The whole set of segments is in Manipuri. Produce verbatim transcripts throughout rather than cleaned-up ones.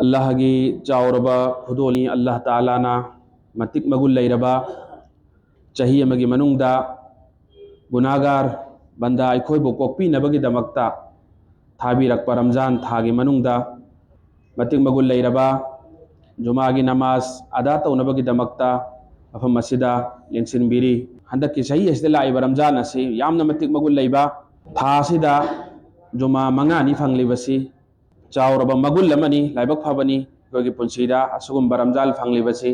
ꯑꯜꯂꯥꯍꯒꯤ ꯆꯥꯎꯔꯕ ꯈꯨꯗꯣꯜꯅꯤ꯫ ꯑꯜꯂꯥꯍ ꯇꯥꯂꯥꯅ ꯃꯇꯤꯛ ꯃꯒꯨꯟ ꯂꯩꯔꯕ ꯆꯍꯤ ꯑꯃꯒꯤ ꯃꯅꯨꯡꯗ ꯒꯨꯅꯥꯒꯥꯔ ꯕꯟꯗꯥ ꯑꯩꯈꯣꯏꯕꯨ ꯀꯣꯛꯄꯤꯅꯕꯒꯤꯗꯃꯛꯇ ꯊꯥꯕꯤꯔꯛꯄ ꯔꯝꯖꯥꯟ ꯊꯥꯒꯤ ꯃꯅꯨꯡꯗ ꯃꯇꯤꯛ ꯃꯒꯨꯟ ꯂꯩꯔꯕ ꯖꯨꯃꯥꯒꯤ ꯅꯃꯥꯖ ꯑꯗꯥ ꯇꯧꯅꯕꯒꯤꯗꯃꯛꯇ ꯃꯐꯝ ꯑꯁꯤꯗ ꯂꯦꯡꯁꯤꯟꯕꯤꯔꯤ꯫ ꯍꯟꯗꯛꯀꯤ ꯆꯍꯤ ꯑꯁꯤꯗ ꯂꯥꯛꯏꯕ ꯔꯝꯖꯥꯟ ꯑꯁꯤ ꯌꯥꯝꯅ ꯃꯇꯤꯛ ꯃꯒꯨꯟ ꯂꯩꯕ ꯊꯥ ꯑꯁꯤꯗ ꯖꯨꯃꯥ ꯃꯉꯥꯅꯤ ꯐꯪꯂꯤꯕꯁꯤ ꯆꯥꯎꯔꯕ ꯃꯒꯨꯟ ꯑꯃꯅꯤ, ꯂꯥꯏꯕꯛ ꯐꯕꯅꯤ꯫ ꯑꯩꯈꯣꯏꯒꯤ ꯄꯨꯟꯁꯤꯗ ꯑꯁꯤꯒꯨꯝꯕ ꯔꯝꯖꯥꯟ ꯐꯪꯂꯤꯕꯁꯤ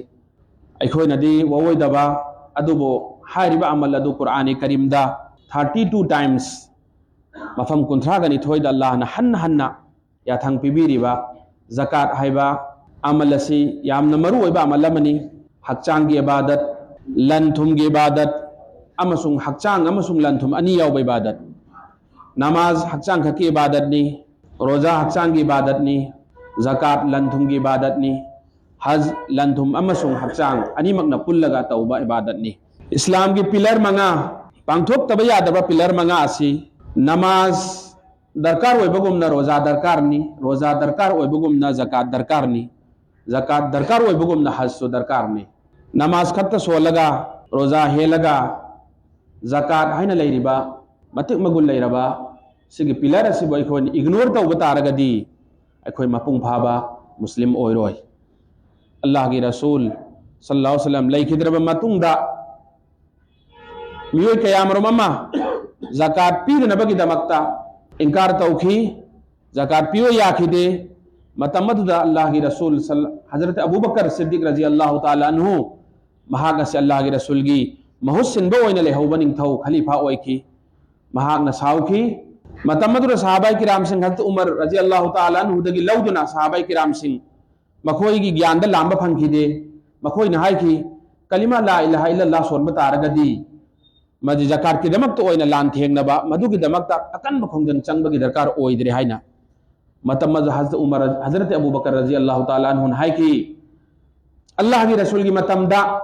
ꯑꯩꯈꯣꯏꯅꯗꯤ ꯋꯥꯑꯣꯏꯗꯕ, ꯑꯗꯨꯕꯨ ꯍꯥꯏꯔꯤꯕ ꯑꯃꯜ ꯑꯗꯨ ꯀꯨꯔꯥꯟ ꯀꯔꯤꯝꯗ ꯊꯥꯔꯇꯤ ꯇꯨ ꯇꯥꯏꯝꯁ, ꯃꯐꯝ ꯀꯨꯟꯊ꯭ꯔꯥꯒ ꯅꯤꯊꯣꯏꯗ ꯑꯜꯂꯥꯍꯅ ꯍꯟꯅ ꯍꯟꯅ ꯌꯥꯊꯪ ꯄꯤꯕꯤꯔꯤꯕ ꯖꯀꯥꯠ ꯍꯥꯏꯕ ꯑꯃꯜ ꯑꯁꯤ ꯌꯥꯝꯅ ꯃꯔꯨ ꯑꯣꯏꯕ ꯑꯃꯜ ꯑꯃꯅꯤ꯫ ꯍꯛꯆꯥꯡꯒꯤ ꯏꯕꯥꯗꯠ, ꯂꯟ ꯊꯨꯝꯒꯤ ꯏꯕꯥꯗꯠ, ꯑꯃꯁꯨꯡ ꯍꯛꯆꯥꯡ ꯑꯃꯁꯨꯡ ꯂꯟ ꯊꯨꯝ ꯑꯅꯤ ꯌꯥꯎꯕ ꯏꯕꯥꯗꯠ꯫ ꯅꯃꯥꯖ ꯍꯛꯆꯥꯡ ꯈꯛꯀꯤ ꯏꯕꯥꯗꯠꯅꯤ, ꯔꯣꯖꯥ ꯍꯛꯆꯥꯡꯒꯤ ꯏꯕꯥꯗꯠꯅꯤ, ꯖꯀꯥꯠ ꯂꯟ ꯊꯨꯝꯒꯤ ꯏꯕꯥꯗꯠꯅꯤ, ꯍꯖ ꯂꯟ ꯊꯨꯝ ꯑꯃꯁꯨꯡ ꯍꯛꯆꯥꯡ ꯑꯅꯤꯃꯛꯅ ꯄꯨꯜꯂꯒ ꯇꯧꯕ ꯏꯕꯥꯗꯠꯅꯤ꯫ ꯏꯁꯂꯥꯝꯒꯤ ꯄꯤꯂꯔ ꯃꯉꯥ, ꯄꯥꯡꯊꯣꯛꯇꯕ ꯌꯥꯗꯕ ꯄꯤꯂꯔ ꯃꯉꯥ ꯑꯁꯤ ꯅꯃꯥꯖ ꯗꯔꯀꯥꯔ ꯑꯣꯏꯕꯒꯨꯝꯅ ꯔꯣꯖꯥ ꯗꯔꯀꯥꯔꯅꯤ, ꯔꯣꯖꯥ ꯗꯔꯀꯥꯔ ꯑꯣꯏꯕꯒꯨꯝꯅ ꯖꯀꯥꯠ ꯗꯔꯀꯥꯔꯅꯤ, ꯖꯀꯥꯠ ꯗꯔꯀꯥꯔ ꯑꯣꯏꯕꯒꯨꯝꯅ ꯍꯖꯁꯨ ꯗꯔꯀꯥꯔꯅꯤ꯫ ꯅꯃꯥꯖ ꯈꯛꯇ ꯁꯣꯜꯂꯒ, ꯔꯣꯖꯥ ꯍꯦꯜꯂꯒ, ꯖꯀꯥꯠ ꯍꯥꯏꯅ ꯂꯩꯔꯤꯕ ꯃꯇꯤꯛ ꯃꯒꯨꯟ ꯂꯩꯔꯕ ꯁꯤꯒꯤ ꯄꯤꯂꯔ ꯑꯁꯤꯕꯨ ꯑꯩꯈꯣꯏꯅ ꯏꯒꯅꯣꯔ ꯇꯧꯕ ꯇꯥꯔꯒꯗꯤ ꯑꯩꯈꯣꯏ ꯃꯄꯨꯡ ꯐꯥꯕ ꯃꯨꯁꯂꯤꯝ ꯑꯣꯏꯔꯣꯏ꯫ ꯑꯜꯂꯥꯍꯒꯤ ꯔꯁꯨꯜ ꯁꯜꯂꯜꯂꯥꯍꯨ ꯑꯂꯩꯍꯤ ꯋꯁꯜꯂꯝ ꯂꯩꯈꯤꯗ꯭ꯔꯕ ꯃꯇꯨꯡꯗ ꯃꯤꯑꯣꯏ ꯀꯌꯥꯃꯔꯨꯝ ꯑꯃ ꯖꯀꯥꯠ ꯄꯤꯗꯅꯕꯒꯤꯗꯃꯛꯇ ꯏꯟꯀꯥꯔ ꯇꯧꯈꯤ, ꯖꯀꯥꯠ ꯄꯤꯕ ꯌꯥꯈꯤꯗꯦ꯫ ꯃꯇꯝ ꯑꯗꯨꯗ ꯑꯜꯂꯥꯍꯒꯤ ꯔꯁꯨꯜ ꯁꯜ-, ꯍꯖꯔꯠ ꯑꯕꯨ ꯕꯀꯔ ꯁꯤꯗꯤꯛ ꯔꯖꯤ ꯑꯜꯂꯥꯍꯨ ꯇꯥꯂꯥ ꯑꯟꯍꯨ, ꯃꯍꯥꯛ ꯑꯁꯤ ꯑꯜꯂꯥꯍꯒꯤ ꯔꯁꯨꯜꯒꯤ ꯃꯍꯨꯠ ꯁꯤꯟꯕ ꯑꯣꯏꯅ ꯂꯩꯍꯧꯕ ꯅꯤꯡꯊꯧ ꯈꯂꯤꯐꯥ ꯑꯣꯏꯈꯤ꯫ ꯃꯍꯥꯛꯅ ꯁꯥꯎꯈꯤ꯫ ꯃꯇꯝ ꯑꯗꯨꯗ ꯁꯍꯥꯕꯥꯏ ꯀꯤꯔꯥꯝꯁꯤꯡ ꯍꯖꯔꯠ ꯎꯃꯔ ꯔꯖꯤ ꯑꯜꯂꯥꯍꯨ ꯇꯥꯂꯥ ꯑꯟꯍꯨꯗꯒꯤ ꯂꯧꯗꯨꯅ ꯁꯍꯥꯕꯥꯏ ꯀꯤꯔꯥꯝꯁꯤꯡ ꯃꯈꯣꯏꯒꯤ ꯒ꯭ꯌꯥꯟꯗ ꯂꯥꯝꯕ ꯐꯪꯈꯤꯗꯦ꯫ ꯃꯈꯣꯏꯅ ꯍꯥꯏꯈꯤ, "ꯀꯂꯤꯃꯥ ꯂꯥ ꯏꯂꯥꯍ ꯏꯜꯂꯜꯂꯥꯍ ꯁꯣꯟꯕ ꯇꯥꯔꯒꯗꯤ ꯃꯁꯤ ꯖꯀꯥꯠꯀꯤꯗꯃꯛꯇ ꯑꯣꯏꯅ ꯂꯥꯟ ꯊꯦꯡꯅꯕ, ꯃꯗꯨꯒꯤꯗꯃꯛꯇ ꯑꯀꯟꯕ ꯈꯣꯡꯖꯪ ꯆꯪꯕꯒꯤ ꯗꯔꯀꯥꯔ ꯑꯣꯏꯗ꯭ꯔꯦ" ꯍꯥꯏꯅ꯫ ꯃꯇꯝ ꯑꯗꯨ ꯍꯖꯔꯠ ꯎꯃꯔ, ꯍꯖꯔꯠ ꯑꯕꯨ ꯕꯀꯔ ꯔꯖꯤ ꯑꯜꯂꯥꯍꯨ ꯇꯥꯂꯥ ꯑꯟꯍꯨꯅ ꯍꯥꯏꯈꯤ, "ꯑꯜꯂꯥꯍꯒꯤ ꯔꯁꯨꯜꯒꯤ ꯃꯇꯝꯗ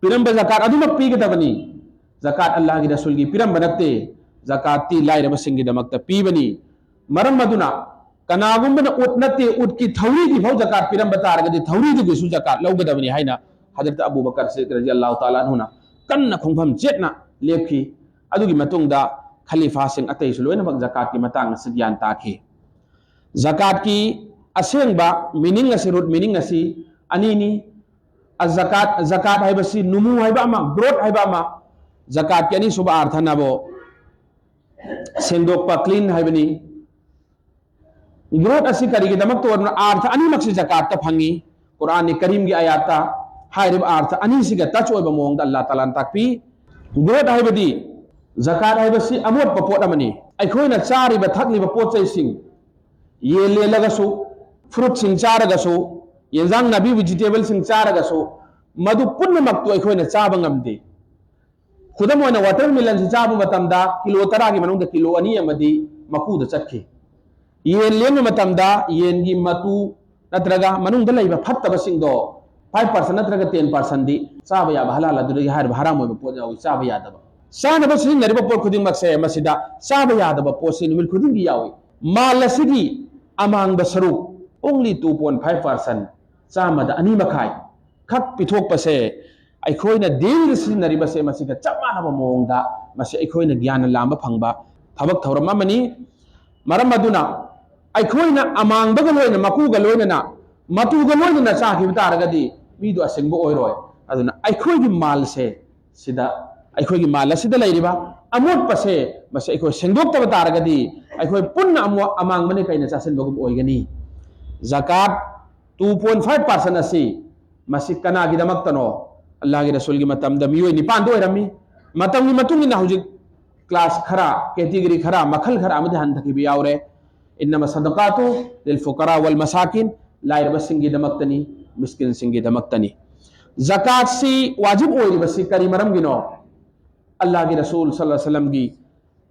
ꯄꯤꯔꯝꯕ ꯖꯀꯥꯠ ꯑꯗꯨꯃꯛ ꯄꯤꯒꯗꯕꯅꯤ꯫ ꯖꯀꯥꯠ ꯑꯜꯂꯥꯍꯒꯤ ꯔꯁꯨꯜꯒꯤ ꯄꯤꯔꯝꯕ ꯅꯠꯇꯦ, ꯖꯀꯥꯠꯇꯤ ꯂꯥꯏꯔꯕꯁꯤꯡꯒꯤꯗꯃꯛꯇ ꯄꯤꯕꯅꯤ꯫ ꯃꯔꯝ ꯑꯗꯨꯅ ꯀꯅꯥꯒꯨꯝꯕꯅ ꯎꯠ ꯅꯠꯇꯦ, ꯎꯠꯀꯤ ꯊꯧꯔꯤꯒꯤ ꯐꯥꯎ ꯖꯀꯥꯠ ꯄꯤꯔꯝꯕ ꯇꯥꯔꯒꯗꯤ ꯊꯧꯔꯤꯗꯨꯒꯤꯁꯨ ꯖꯀꯥꯠ ꯂꯧꯒꯗꯕꯅꯤ ꯍꯥꯏꯅ ꯍꯖꯔꯠ ꯑꯕꯨ ꯕꯀꯔ ꯁꯤꯗꯤꯛ ꯔꯖꯤ ꯑꯜꯂꯥꯍꯨ ꯇꯥꯂꯥ ꯑꯟꯍꯨꯅ ꯀꯟꯅ ꯈꯣꯡꯐꯝ ꯆꯦꯠꯅ ꯂꯦꯞꯈꯤ꯫ ꯑꯗꯨꯒꯤ ꯃꯇꯨꯡꯗ ꯈꯂꯤꯐꯥꯁꯤꯡ ꯑꯇꯩꯁꯨ ꯂꯣꯏꯅꯃꯛ ꯖꯀꯥꯠꯀꯤ ꯃꯇꯥꯡ ꯑꯁꯤ ꯒ꯭ꯌꯥꯟ ꯇꯥꯈꯤ꯫ ꯖꯀꯥꯠꯀꯤ ꯑꯁꯦꯡꯕ meaning ꯑꯁꯤ, root meaning ꯑꯁꯤ ꯑꯅꯤꯅꯤ꯫ ꯑ ꯖꯀꯥꯠ, ꯖꯀꯥꯠ ꯍꯥꯏꯕꯁꯤ ꯅꯨꯃꯨ ꯍꯥꯏꯕ ꯑꯃ, growth ꯍꯥꯏꯕ ꯑꯃ, ꯖꯀꯥꯠꯀꯤ ꯑꯅꯤꯁꯨꯕ ꯑꯥꯔꯊꯅꯕꯨ ꯁꯦꯡꯗꯣꯛꯄ, clean ꯍꯥꯏꯕꯅꯤ꯫ Growth ꯑꯁꯤ ꯀꯔꯤꯒꯤꯗꯃꯛꯇ ꯑꯣꯏꯕꯅꯣ? ꯑꯥꯔꯊ ꯑꯅꯤꯃꯛꯁꯤ ꯖꯀꯥꯠꯇ ꯐꯪꯉꯤ꯫ ꯀꯨꯔꯥꯟꯅꯤ ꯀꯔꯤꯝꯒꯤ ꯑꯥꯌꯥꯠꯇ ꯍꯥꯏꯔꯤꯕ ꯑꯥꯔꯊ ꯑꯅꯤꯁꯤꯒ touch ꯑꯣꯏꯕ ꯃꯑꯣꯡꯗ ꯑꯜꯂꯥꯍ ꯇꯥꯂꯥꯅ ꯇꯥꯛꯄꯤ꯫ Growth ꯍꯥꯏꯕꯗꯤ, ꯖꯀꯥꯠ ꯍꯥꯏꯕꯁꯤ ꯑꯃꯣꯠꯄ ꯄꯣꯠ ꯑꯃꯅꯤ꯫ ꯑꯩꯈꯣꯏꯅ ꯆꯥꯔꯤꯕ ꯊꯛꯂꯤꯕ ꯄꯣꯠ ꯆꯩꯁꯤꯡ, ꯌꯦꯟ ꯂꯦꯜꯂꯒꯁꯨ, fruitꯁꯤꯡ ꯆꯥꯔꯒꯁꯨ, ꯌꯦꯟꯖꯥꯡ ꯅꯥꯄꯤ, vegetableꯁꯤꯡ ꯆꯥꯔꯒꯁꯨ, ꯃꯗꯨ ꯄꯨꯝꯅꯃꯛꯇꯨ ꯑꯩꯈꯣꯏꯅ ꯆꯥꯕ ꯉꯝꯗꯦ꯫ ꯈꯨꯗꯝ ꯑꯣꯏꯅ, watermelonꯁꯤ ꯆꯥꯕ ꯃꯇꯝꯗ ꯀꯤꯂꯣ ꯇꯔꯥꯒꯤ ꯃꯅꯨꯡꯗ ꯀꯤꯂꯣ ꯑꯅꯤ ꯑꯃꯗꯤ ꯃꯀꯨꯗ ꯆꯠꯈꯤ꯫ ꯌꯦꯟ ꯂꯦꯟꯕ ꯃꯇꯝꯗ ꯌꯦꯟꯒꯤ ꯃꯇꯨ ꯅꯠꯇ꯭ꯔꯒ ꯃꯅꯨꯡꯗ ꯂꯩꯕ ꯐꯠꯇꯕꯁꯤꯡꯗꯣ five percent ꯅꯠꯇ꯭ꯔꯒ ten percentꯗꯤ ꯆꯥꯕ ꯌꯥꯕ, ꯍꯂꯥꯜ ꯑꯗꯨꯗꯒꯤ ꯍꯥꯏꯔꯤꯕ ꯍꯔꯥꯝ ꯑꯣꯏꯕ ꯄꯣꯠ ꯌꯥꯎꯏ, ꯆꯥꯕ ꯌꯥꯗꯕ꯫ ꯆꯥꯅꯕ ꯁꯤꯖꯤꯟꯅꯔꯤꯕ ꯄꯣꯠ ꯈꯨꯗꯤꯡꯃꯛꯁꯦ ꯃꯁꯤꯗ ꯆꯥꯕ ꯌꯥꯗꯕ ꯄꯣꯠꯁꯤ ꯅꯨꯃꯤꯠ ꯈꯨꯗꯤꯡꯒꯤ ꯌꯥꯎꯏ꯫ ꯃꯥꯜ ꯑꯁꯤꯒꯤ ꯑꯃꯥꯡꯕ ꯁꯔꯨꯛ, only two point five percent, ꯆꯥꯝꯃꯗ ꯑꯅꯤ ꯃꯈꯥꯏ ꯈꯛ ꯄꯤꯊꯣꯛꯄꯁꯦ, ꯑꯩꯈꯣꯏꯅ dailyꯗ ꯁꯤꯖꯤꯟꯅꯔꯤꯕꯁꯦ ꯃꯁꯤꯒ ꯆꯞ ꯃꯥꯟꯅꯕ ꯃꯑꯣꯡꯗ ꯃꯁꯤ ꯑꯩꯈꯣꯏꯅ ꯒ꯭ꯌꯥꯟꯅ ꯂꯥꯝꯕ ꯐꯪꯕ ꯊꯕꯛ ꯊꯧꯔꯝ ꯑꯃꯅꯤ꯫ ꯃꯔꯝ ꯑꯗꯨꯅ ꯑꯩꯈꯣꯏꯅ ꯑꯃꯥꯡꯕꯒ ꯂꯣꯏꯅ, ꯃꯀꯨꯒ ꯂꯣꯏꯅꯅ, ꯃꯇꯨꯒ ꯂꯣꯏꯅꯅ ꯆꯥꯈꯤꯕ ꯇꯥꯔꯒꯗꯤ ꯃꯤꯗꯨ ꯑꯁꯦꯡꯕ ꯑꯣꯏꯔꯣꯏ꯫ ꯑꯗꯨꯅ ꯑꯩꯈꯣꯏꯒꯤ ꯃꯥꯜꯁꯦ ꯁꯤꯗ, ꯑꯩꯈꯣꯏꯒꯤ ꯃꯥꯜ ꯑꯁꯤꯗ ꯂꯩꯔꯤꯕ ꯑꯃꯣꯠꯄꯁꯦ, ꯃꯁꯤ ꯑꯩꯈꯣꯏ ꯁꯦꯡꯗꯣꯛꯇꯕ ꯇꯥꯔꯒꯗꯤ ꯑꯩꯈꯣꯏ ꯄꯨꯟꯅ ꯑꯃꯣ-, ꯑꯃꯥꯡꯕꯅ ꯀꯩꯅ ꯆꯥꯁꯤꯟꯕꯒꯨꯝ ꯑꯣꯏꯒꯅꯤ꯫ ꯖꯀꯥꯠ two point five percent ꯑꯁꯤ ꯃꯁꯤ ꯀꯅꯥꯒꯤꯗꯃꯛꯇꯅꯣ? ꯑꯜꯂꯥꯍꯒꯤ ꯔꯁꯨꯜꯒꯤ ꯃꯇꯝꯗ ꯃꯤꯑꯣꯏ ꯅꯤꯄꯥꯟꯗ ꯑꯣꯏꯔꯝꯃꯤ꯫ ꯃꯇꯝꯒꯤ ꯃꯇꯨꯡ ꯏꯟꯅ ꯍꯧꯖꯤꯛ class ꯈꯔ, category ꯈꯔ, ꯃꯈꯜ ꯈꯔ ꯑꯃꯗꯤ ꯍꯟꯊꯈꯤꯕ ꯌꯥꯎꯔꯦ꯫ "ꯏꯟꯅꯃ ꯁꯗꯀꯥꯇꯨ ꯂꯤꯜ ꯐꯨꯀꯔꯥ ꯋꯜ ꯃꯁꯥꯀꯤꯟ", ꯂꯥꯏꯔꯕꯁꯤꯡꯒꯤꯗꯃꯛꯇꯅꯤ, ꯃꯤꯁꯀꯤꯟꯁꯤꯡꯒꯤꯗꯃꯛꯇꯅꯤ꯫ ꯖꯀꯥꯠꯁꯤ ꯋꯥꯖꯤꯕ ꯑꯣꯏꯔꯤꯕꯁꯤ ꯀꯔꯤ ꯃꯔꯝꯒꯤꯅꯣ? ꯑꯜꯂꯥꯍꯒꯤ ꯔꯁꯨꯜ ꯁꯜꯂꯜꯂꯥꯍꯨ ꯑꯂꯥꯏꯍꯤ ꯋꯥꯁꯜꯂꯝꯒꯤ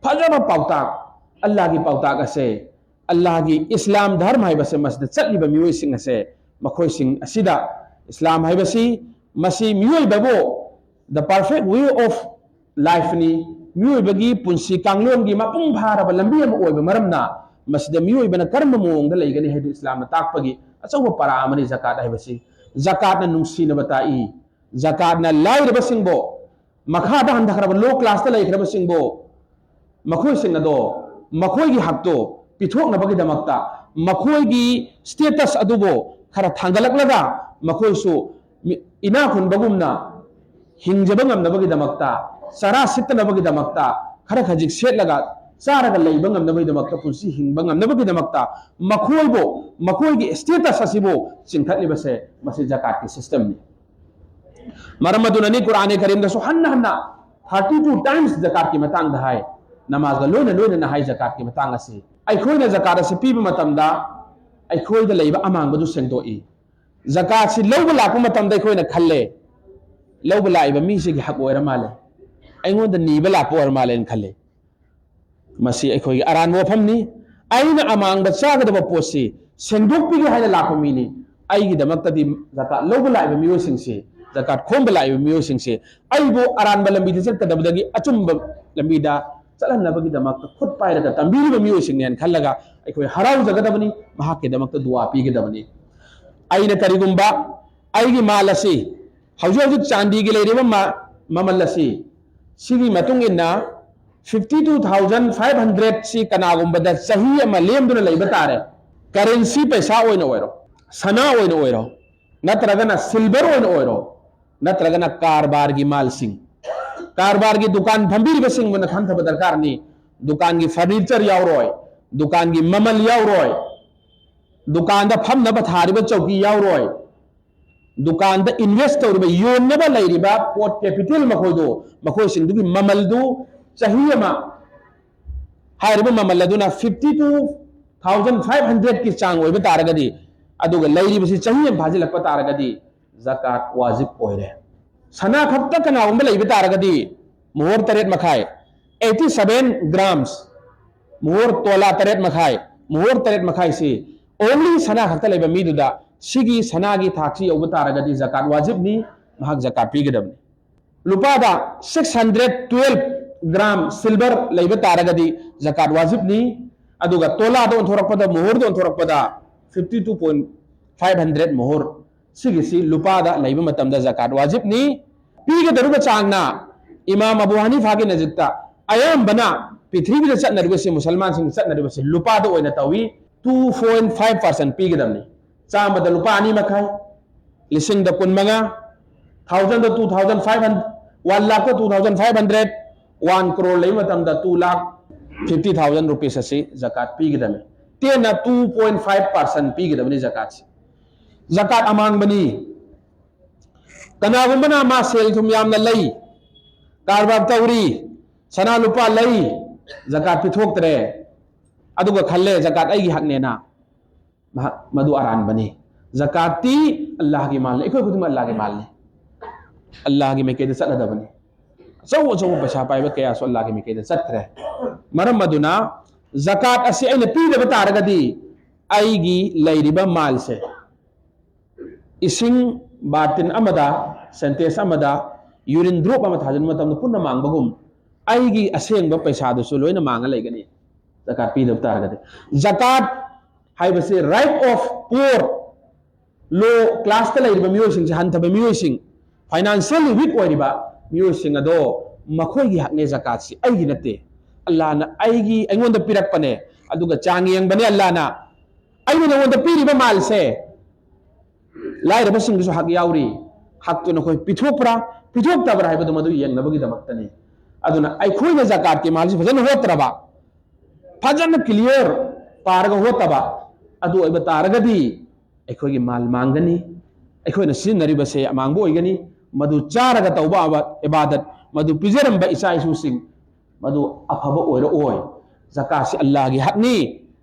ꯐꯖꯕ ꯄꯥꯎꯇꯥꯛ, ꯑꯜꯂꯥꯍꯒꯤ ꯄꯥꯎꯇꯥꯛ ꯑꯁꯦ, ꯑꯜꯂꯥꯍꯒꯤ ꯏꯁꯂꯥꯝ ꯙꯔꯃ ꯍꯥꯏꯕꯁꯦ, ꯃꯁꯤꯗ ꯆꯠꯂꯤꯕ ꯃꯤꯑꯣꯏꯁꯤꯡ ꯑꯁꯦ, ꯃꯈꯣꯏꯁꯤꯡ ꯑꯁꯤꯗ ꯏꯁꯂꯥꯝ ꯍꯥꯏꯕꯁꯤ, ꯃꯁꯤ ꯃꯤꯑꯣꯏꯕꯕꯨ the perfect way of lifeꯅꯤ, ꯃꯤꯑꯣꯏꯕꯒꯤ ꯄꯨꯟꯁꯤ ꯀꯥꯡꯂꯣꯟꯒꯤ ꯃꯄꯨꯡ ꯐꯥꯔꯕ ꯂꯝꯕꯤ ꯑꯃ ꯑꯣꯏꯕ ꯃꯔꯝꯅ, ꯃꯁꯤꯗ ꯃꯤꯑꯣꯏꯕꯅ ꯀꯔꯝꯕ ꯃꯑꯣꯡꯗ ꯂꯩꯒꯅꯤ ꯍꯥꯏꯗꯨ ꯏꯁꯂꯥꯝꯅ ꯇꯥꯛꯄꯒꯤ ꯑꯆꯧꯕ ꯄꯔꯥ ꯑꯃꯅꯤ ꯖꯀꯥꯠ ꯍꯥꯏꯕꯁꯤ꯫ ꯖꯀꯥꯠꯅ ꯅꯨꯡꯁꯤꯅꯕ ꯇꯥꯛꯏ꯫ ꯖꯀꯥꯠꯅ ꯂꯥꯏꯔꯕꯁꯤꯡꯕꯨ, ꯃꯈꯥꯗ ꯍꯟꯊꯈ꯭ꯔꯕ low classꯇ ꯂꯩꯈ꯭ꯔꯕꯁꯤꯡꯕꯨ, ꯃꯈꯣꯏꯁꯤꯡ ꯑꯗꯣ ꯃꯈꯣꯏꯒꯤ ꯍꯛꯇꯣ ꯄꯤꯊꯣꯛꯅꯕꯒꯤꯗꯃꯛꯇ, ꯃꯈꯣꯏꯒꯤ status ꯑꯗꯨꯕꯨ ꯈꯔ ꯊꯥꯡꯒꯠꯂꯛꯂꯒ, ꯃꯈꯣꯏꯁꯨ ꯃꯤ-, ꯏꯅꯥꯛ ꯈꯨꯟꯕꯒꯨꯝꯅ ꯍꯤꯡꯖꯕ ꯉꯝꯅꯕꯒꯤꯗꯃꯛꯇ, ꯆꯔꯥ ꯁꯤꯠꯇꯅꯕꯒꯤꯗꯃꯛꯇ, ꯈꯔ ꯈꯖꯤꯛ ꯁꯦꯠꯂꯒ ꯆꯥꯔꯒ ꯂꯩꯕ ꯉꯝꯅꯕꯒꯤꯗꯃꯛꯇ, ꯄꯨꯟꯁꯤ ꯍꯤꯡꯕ ꯉꯝꯅꯕꯒꯤꯗꯃꯛꯇ ꯃꯈꯣꯏꯕꯨ, ꯃꯈꯣꯏꯒꯤ status ꯑꯁꯤꯕꯨ ꯆꯤꯡꯈꯠꯂꯤꯕꯁꯦ, ꯃꯁꯤ ꯖꯀꯥꯠꯀꯤ systemꯅꯤ꯫ ꯃꯔꯝ ꯑꯗꯨꯅꯅꯤ ꯀꯨꯔꯥꯟ ꯀꯔꯤꯝꯗꯁꯨ ꯍꯟꯅ ꯍꯟꯅ thirty two times ꯖꯀꯥꯠꯀꯤ ꯃꯇꯥꯡꯗ ꯍꯥꯏ꯫ ꯅꯃꯥꯖꯒ ꯂꯣꯏꯅ ꯂꯣꯏꯅꯅ ꯍꯥꯏ ꯖꯀꯥꯠꯀꯤ ꯃꯇꯥꯡ ꯑꯁꯤ꯫ ꯑꯩꯈꯣꯏꯅ ꯖꯀꯥꯠ ꯑꯁꯤ ꯄꯤꯕ ꯃꯇꯝꯗ ꯑꯩꯈꯣꯏꯗ ꯂꯩꯕ ꯑꯃꯥꯡꯕꯗꯨ ꯁꯦꯡꯗꯣꯛꯏ꯫ ꯖꯀꯥꯠꯁꯤ ꯂꯧꯕ ꯂꯥꯛꯄ ꯃꯇꯝꯗ ꯑꯩꯈꯣꯏꯅ ꯈꯜꯂꯦ, "ꯂꯧꯕ ꯂꯥꯛꯏꯕ ꯃꯤꯁꯤꯒꯤ ꯍꯛ ꯑꯣꯏꯔ ꯃꯥꯜꯂꯦ, ꯑꯩꯉꯣꯟꯗ ꯅꯤꯕ ꯂꯥꯛꯄ ꯑꯣꯏꯔ ꯃꯥꯜꯂꯦꯅ" ꯈꯜꯂꯦ꯫ ꯃꯁꯤ ꯑꯩꯈꯣꯏꯒꯤ ꯑꯔꯥꯟꯕ ꯋꯥꯐꯝꯅꯤ꯫ ꯑꯩꯅ ꯑꯃꯥꯡꯕ ꯆꯥꯒꯗꯕ ꯄꯣꯠꯁꯤ ꯁꯦꯡꯗꯣꯛꯄꯤꯒꯦ ꯍꯥꯏꯅ ꯂꯥꯛꯄ ꯃꯤꯅꯤ꯫ ꯑꯩꯒꯤꯗꯃꯛꯇꯗꯤ ꯖꯀꯥꯠ ꯂꯧꯕ ꯂꯥꯛꯏꯕ ꯃꯤꯑꯣꯏꯁꯤꯡꯁꯤ, ꯖꯀꯥꯠ ꯈꯣꯝꯕ ꯂꯥꯛꯏꯕ ꯃꯤꯑꯣꯏꯁꯤꯡꯁꯤ, ꯑꯩꯕꯨ ꯑꯔꯥꯟꯕ ꯂꯝꯕꯤꯗ ꯆꯠꯀꯗꯕꯗꯒꯤ ꯑꯆꯨꯝꯕ ꯂꯝꯕꯤꯗ ꯆꯠꯍꯟꯅꯕꯒꯤꯗꯃꯛꯇ ꯈꯨꯠ ꯄꯥꯏꯔꯒ ꯇꯝꯕꯤꯔꯤꯕ ꯃꯤꯑꯣꯏꯁꯤꯡꯅꯦꯅ ꯈꯜꯂꯒ ꯑꯩꯈꯣꯏ ꯍꯔꯥꯎꯖꯒꯗꯕꯅꯤ, ꯃꯍꯥꯛꯀꯤꯗꯃꯛꯇ ꯗꯨꯋꯥ ꯄꯤꯒꯗꯕꯅꯤ꯫ ꯑꯩꯅ ꯀꯔꯤꯒꯨꯝꯕ ꯑꯩꯒꯤ ꯃꯥꯜ ꯑꯁꯤ, ꯍꯧꯖꯤꯛ ꯍꯧꯖꯤꯛ ꯆꯥꯟꯗꯤꯒꯤ ꯂꯩꯔꯤꯕ ꯃ-, ꯃꯃꯜ ꯑꯁꯤ, ꯁꯤꯒꯤ ꯃꯇꯨꯡ ꯏꯟꯅ fifty two thousand five hundred ꯁꯤ ꯀꯅꯥꯒꯨꯝꯕꯗ ꯆꯍꯤ ꯑꯃ ꯂꯦꯝꯗꯨꯅ ꯂꯩꯕ ꯇꯥꯔꯦ꯫ Currency ꯄꯩꯁꯥ ꯑꯣꯏꯅ ꯑꯣꯏꯔꯣ, ꯁꯅꯥ ꯑꯣꯏꯅ ꯑꯣꯏꯔꯣ, ꯅꯠꯇ꯭ꯔꯒꯅ silver ꯑꯣꯏꯅ ꯑꯣꯏꯔꯣ, ꯅꯠꯇ꯭ꯔꯒꯅ ꯀꯔꯕꯥꯔꯒꯤ ꯃꯥꯜꯁꯤꯡ, ꯀꯔꯕꯥꯔꯒꯤ ꯗꯨꯀꯥꯟ ꯐꯝꯕꯤꯔꯤꯕꯁꯤꯡꯕꯨꯅ ꯈꯟꯊꯕ ꯗꯔꯀꯥꯔꯅꯤ꯫ ꯗꯨꯀꯥꯟꯒꯤ furniture ꯌꯥꯎꯔꯣꯏ, ꯗꯨꯀꯥꯟꯒꯤ ꯃꯃꯜ ꯌꯥꯎꯔꯣꯏ, ꯗꯨꯀꯥꯟꯗ ꯐꯝꯅꯕ ꯊꯥꯔꯤꯕ ꯆꯧꯀꯤ ꯌꯥꯎꯔꯣꯏ, ꯗꯨꯀꯥꯟꯗ invest ꯇꯧꯔꯤꯕ, ꯌꯣꯟꯅꯕ ꯂꯩꯔꯤꯕ ꯄꯣꯠ capital ꯃꯈꯣꯏꯗꯨ, ꯃꯈꯣꯏꯁꯤꯡꯗꯨꯒꯤ ꯃꯃꯜꯗꯨ ꯆꯍꯤ ꯑꯃ ꯍꯥꯏꯔꯤꯕ ꯃꯃꯜ ꯑꯗꯨꯅ fifty two thousand five hundred ꯀꯤ ꯆꯥꯡ ꯑꯣꯏꯕ ꯇꯥꯔꯒꯗꯤ, ꯑꯗꯨꯒ ꯂꯩꯔꯤꯕꯁꯤ ꯆꯍꯤ ꯑꯃ ꯐꯥꯖꯤꯜꯂꯛꯄ ꯇꯥꯔꯒꯗꯤ, ꯖꯀꯥꯠ ꯋꯥꯖꯤꯕ ꯑꯣꯏꯔꯦ꯫ ꯁꯅꯥ ꯈꯛꯇ ꯀꯅꯥꯒꯨꯝꯕ ꯂꯩꯕ ꯇꯥꯔꯒꯗꯤ, ꯃꯣꯍꯣꯔ ꯇꯔꯦꯠ ꯃꯈꯥꯏ, eighty seven grams, ꯃꯣꯍꯣꯔ ꯇꯣꯂꯥ ꯇꯔꯦꯠ ꯃꯈꯥꯏ, ꯃꯣꯍꯣꯔ ꯇꯔꯦꯠ ꯃꯈꯥꯏꯁꯤ only ꯁꯅꯥ ꯈꯛꯇ ꯂꯩꯕ ꯃꯤꯗꯨꯗ, ꯁꯤꯒꯤ ꯁꯅꯥꯒꯤ ꯊꯥꯛꯁꯤ ꯌꯧꯕ ꯇꯥꯔꯒꯗꯤ ꯖꯀꯥꯠ ꯋꯥꯖꯤꯕꯅꯤ, ꯃꯍꯥꯛ ꯖꯀꯥꯠ ꯄꯤꯒꯗꯕꯅꯤ꯫ ꯂꯨꯄꯥꯗ six hundred twelve gram silver ꯂꯩꯕ ꯇꯥꯔꯒꯗꯤ ꯖꯀꯥꯠ ꯋꯥꯖꯤꯕꯅꯤ꯫ ꯑꯗꯨꯒ ꯇꯣꯂꯥꯗ ꯑꯣꯟꯊꯣꯔꯛꯄꯗ, ꯃꯣꯍꯣꯔꯗ ꯑꯣꯟꯊꯣꯔꯛꯄꯗ, fifty two point five hundred ꯃꯣꯍꯣꯔ꯫ ꯁꯤꯒꯤꯁꯤ ꯂꯨꯄꯥꯗ ꯂꯩꯕ ꯃꯇꯝꯗ ꯖꯀꯥꯠ ꯋꯥꯖꯤꯕꯅꯤ꯫ ꯄꯤꯒꯗꯧꯔꯤꯕ ꯆꯥꯡꯅ ꯏꯃꯥꯝ ꯑꯕꯨ ꯍꯅꯤꯐꯥꯒꯤ ꯅꯖꯤꯛꯇ ꯑꯌꯥꯝꯕꯅ ꯄ꯭ꯔꯤꯊꯤꯕꯤꯗ ꯆꯠꯅꯔꯤꯕꯁꯤ, ꯃꯨꯁꯜꯃꯥꯟꯁꯤꯡ ꯆꯠꯅꯔꯤꯕꯁꯤ ꯂꯨꯄꯥꯗ ꯑꯣꯏꯅ ꯇꯧꯏ꯫ Two point five percent ꯄꯤꯒꯗꯕꯅꯤ꯫ ꯆꯥꯝꯃꯗ ꯂꯨꯄꯥ ꯑꯅꯤ ꯃꯈꯥꯏ, ꯂꯤꯁꯤꯡꯗ ꯀꯨꯟ ꯃꯉꯥ, ꯊꯥꯎꯖꯟꯗ two thousand five hundred, one ꯂꯥꯛꯇ two thousand five hundred, one crore ꯂꯩꯕ ꯃꯇꯝꯗ two lakh fifty thousand rupees ꯑꯁꯤ ꯖꯀꯥꯠ ꯄꯤꯒꯗꯕꯅꯤ꯫ ꯇꯦꯟꯅ two point five percent ꯄꯤꯒꯗꯕꯅꯤ ꯖꯀꯥꯠꯁꯤ꯫ ꯖꯀꯥꯠ ꯑꯃꯥꯡꯕꯅꯤ꯫ ꯀꯅꯥꯒꯨꯝꯕꯅ ꯃꯥ ꯁꯦꯜ ꯊꯨꯝ ꯌꯥꯝꯅ ꯂꯩ, ꯀꯔꯕꯥꯔ ꯇꯧꯔꯤ, ꯁꯅꯥ ꯂꯨꯄꯥ ꯂꯩ, ꯖꯀꯥꯠ ꯄꯤꯊꯣꯛꯇ꯭ꯔꯦ, ꯑꯗꯨꯒ ꯈꯜꯂꯦ ꯖꯀꯥꯠ ꯑꯩꯒꯤ ꯍꯛꯅꯦꯅ, ꯃꯍꯥꯛ ꯃꯗꯨ ꯑꯔꯥꯟꯕꯅꯤ꯫ ꯖꯀꯥꯠꯇꯤ ꯑꯜꯂꯥꯍꯒꯤ ꯃꯥꯜꯅꯤ, ꯑꯩꯈꯣꯏ ꯈꯨꯗꯤꯡꯃꯛ ꯑꯜꯂꯥꯍꯒꯤ ꯃꯥꯜꯅꯤ꯫ ꯑꯜꯂꯥꯍꯒꯤ ꯃꯥꯏꯀꯩꯗ ꯆꯠꯂꯗꯕꯅꯤ꯫ ꯑꯆꯧ ꯑꯆꯧꯕ ꯄꯩꯁꯥ ꯄꯥꯏꯕ ꯀꯌꯥꯁꯨ ꯑꯜꯂꯥꯍꯒꯤ ꯃꯥꯏꯀꯩꯗ ꯆꯠꯈ꯭ꯔꯦ꯫ ꯃꯔꯝ ꯑꯗꯨꯅ ꯖꯀꯥꯠ ꯑꯁꯤ ꯑꯩꯅ ꯄꯤꯗꯕ ꯇꯥꯔꯒꯗꯤ ꯑꯩꯒꯤ ꯂꯩꯔꯤꯕ ꯃꯥꯜꯁꯦ, ꯏꯁꯤꯡ ꯕꯥꯔꯇꯤꯟ ꯑꯃꯗ, ꯁꯦꯟꯇꯦꯛꯁ ꯑꯃꯗ ꯌꯨꯔꯤꯟ ꯗ꯭ꯔꯣꯞ ꯑꯃ ꯊꯥꯖꯤꯟꯕ ꯃꯇꯝꯗ ꯄꯨꯟꯅ ꯃꯥꯡꯕꯒꯨꯝ, ꯑꯩꯒꯤ ꯑꯁꯦꯡꯕ ꯄꯩꯁꯥꯗꯨꯁꯨ ꯂꯣꯏꯅ ꯃꯥꯡꯉ ꯂꯩꯒꯅꯤ, ꯖꯀꯥꯠ ꯄꯤꯗꯕ ꯇꯥꯔꯒꯗꯤ꯫ ꯖꯀꯥꯠ ꯍꯥꯏꯕꯁꯤ right of poor, low classꯇ ꯂꯩꯔꯤꯕ ꯃꯤꯑꯣꯏꯁꯤꯡꯁꯦ, ꯍꯟꯊꯕ ꯃꯤꯑꯣꯏꯁꯤꯡ, financially weak ꯑꯣꯏꯔꯤꯕ ꯃꯤꯑꯣꯏꯁꯤꯡ ꯑꯗꯣ, ꯃꯈꯣꯏꯒꯤ ꯍꯛꯅꯦ ꯖꯀꯥꯠꯁꯤ, ꯑꯩꯒꯤ ꯅꯠꯇꯦ꯫ ꯑꯜꯂꯥꯍꯅ ꯑꯩꯒꯤ, ꯑꯩꯉꯣꯟꯗ ꯄꯤꯔꯛꯄꯅꯦ꯫ ꯑꯗꯨꯒ ꯆꯥꯡ ꯌꯦꯡꯕꯅꯦ ꯑꯜꯂꯥꯍꯅ꯫ ꯑꯩꯅ ꯅꯉꯣꯟꯗ ꯄꯤꯔꯤꯕ ꯃꯥꯜꯁꯦ, ꯂꯥꯏꯔꯕꯁꯤꯡꯗꯨꯁꯨ ꯍꯛ ꯌꯥꯎꯔꯤ꯫ ꯍꯛꯇꯨ ꯅꯈꯣꯏ ꯄꯤꯊꯣꯛꯄ꯭ꯔꯥ, ꯄꯤꯊꯣꯛꯇꯕ꯭ꯔꯥ ꯍꯥꯏꯕꯗꯨ ꯃꯗꯨ ꯌꯦꯡꯅꯕꯒꯤꯗꯃꯛꯇꯅꯤ꯫ ꯑꯗꯨꯅ ꯑꯩꯈꯣꯏꯅ ꯖꯀꯥꯠꯀꯤ ꯃꯥꯜꯁꯤ ꯐꯖꯅ ꯍꯣꯠꯇ꯭ꯔꯕ, ꯐꯖꯅ clear ꯄꯥꯔꯒ ꯍꯣꯠꯇꯕ ꯑꯗꯨ ꯑꯣꯏꯕ ꯇꯥꯔꯒꯗꯤ, ꯑꯩꯈꯣꯏꯒꯤ ꯃꯥꯜ ꯃꯥꯡꯒꯅꯤ, ꯑꯩꯈꯣꯏꯅ ꯁꯤꯖꯤꯟꯅꯔꯤꯕꯁꯦ ꯑꯃꯥꯡꯕ ꯑꯣꯏꯒꯅꯤ꯫ ꯃꯗꯨ ꯆꯥꯔꯒ ꯇꯧꯕ ꯑꯕ-, ꯏꯕꯥꯗꯠ, ꯃꯗꯨ ꯄꯤꯖꯔꯝꯕ ꯏꯆꯥ ꯏꯁꯨꯁꯤꯡ, ꯃꯗꯨ ꯑꯐꯕ ꯑꯣꯏꯔꯛꯑꯣꯏ꯫ ꯖꯀꯥꯠꯁꯤ ꯑꯜꯂꯥꯍꯒꯤ ꯍꯛꯅꯤ꯫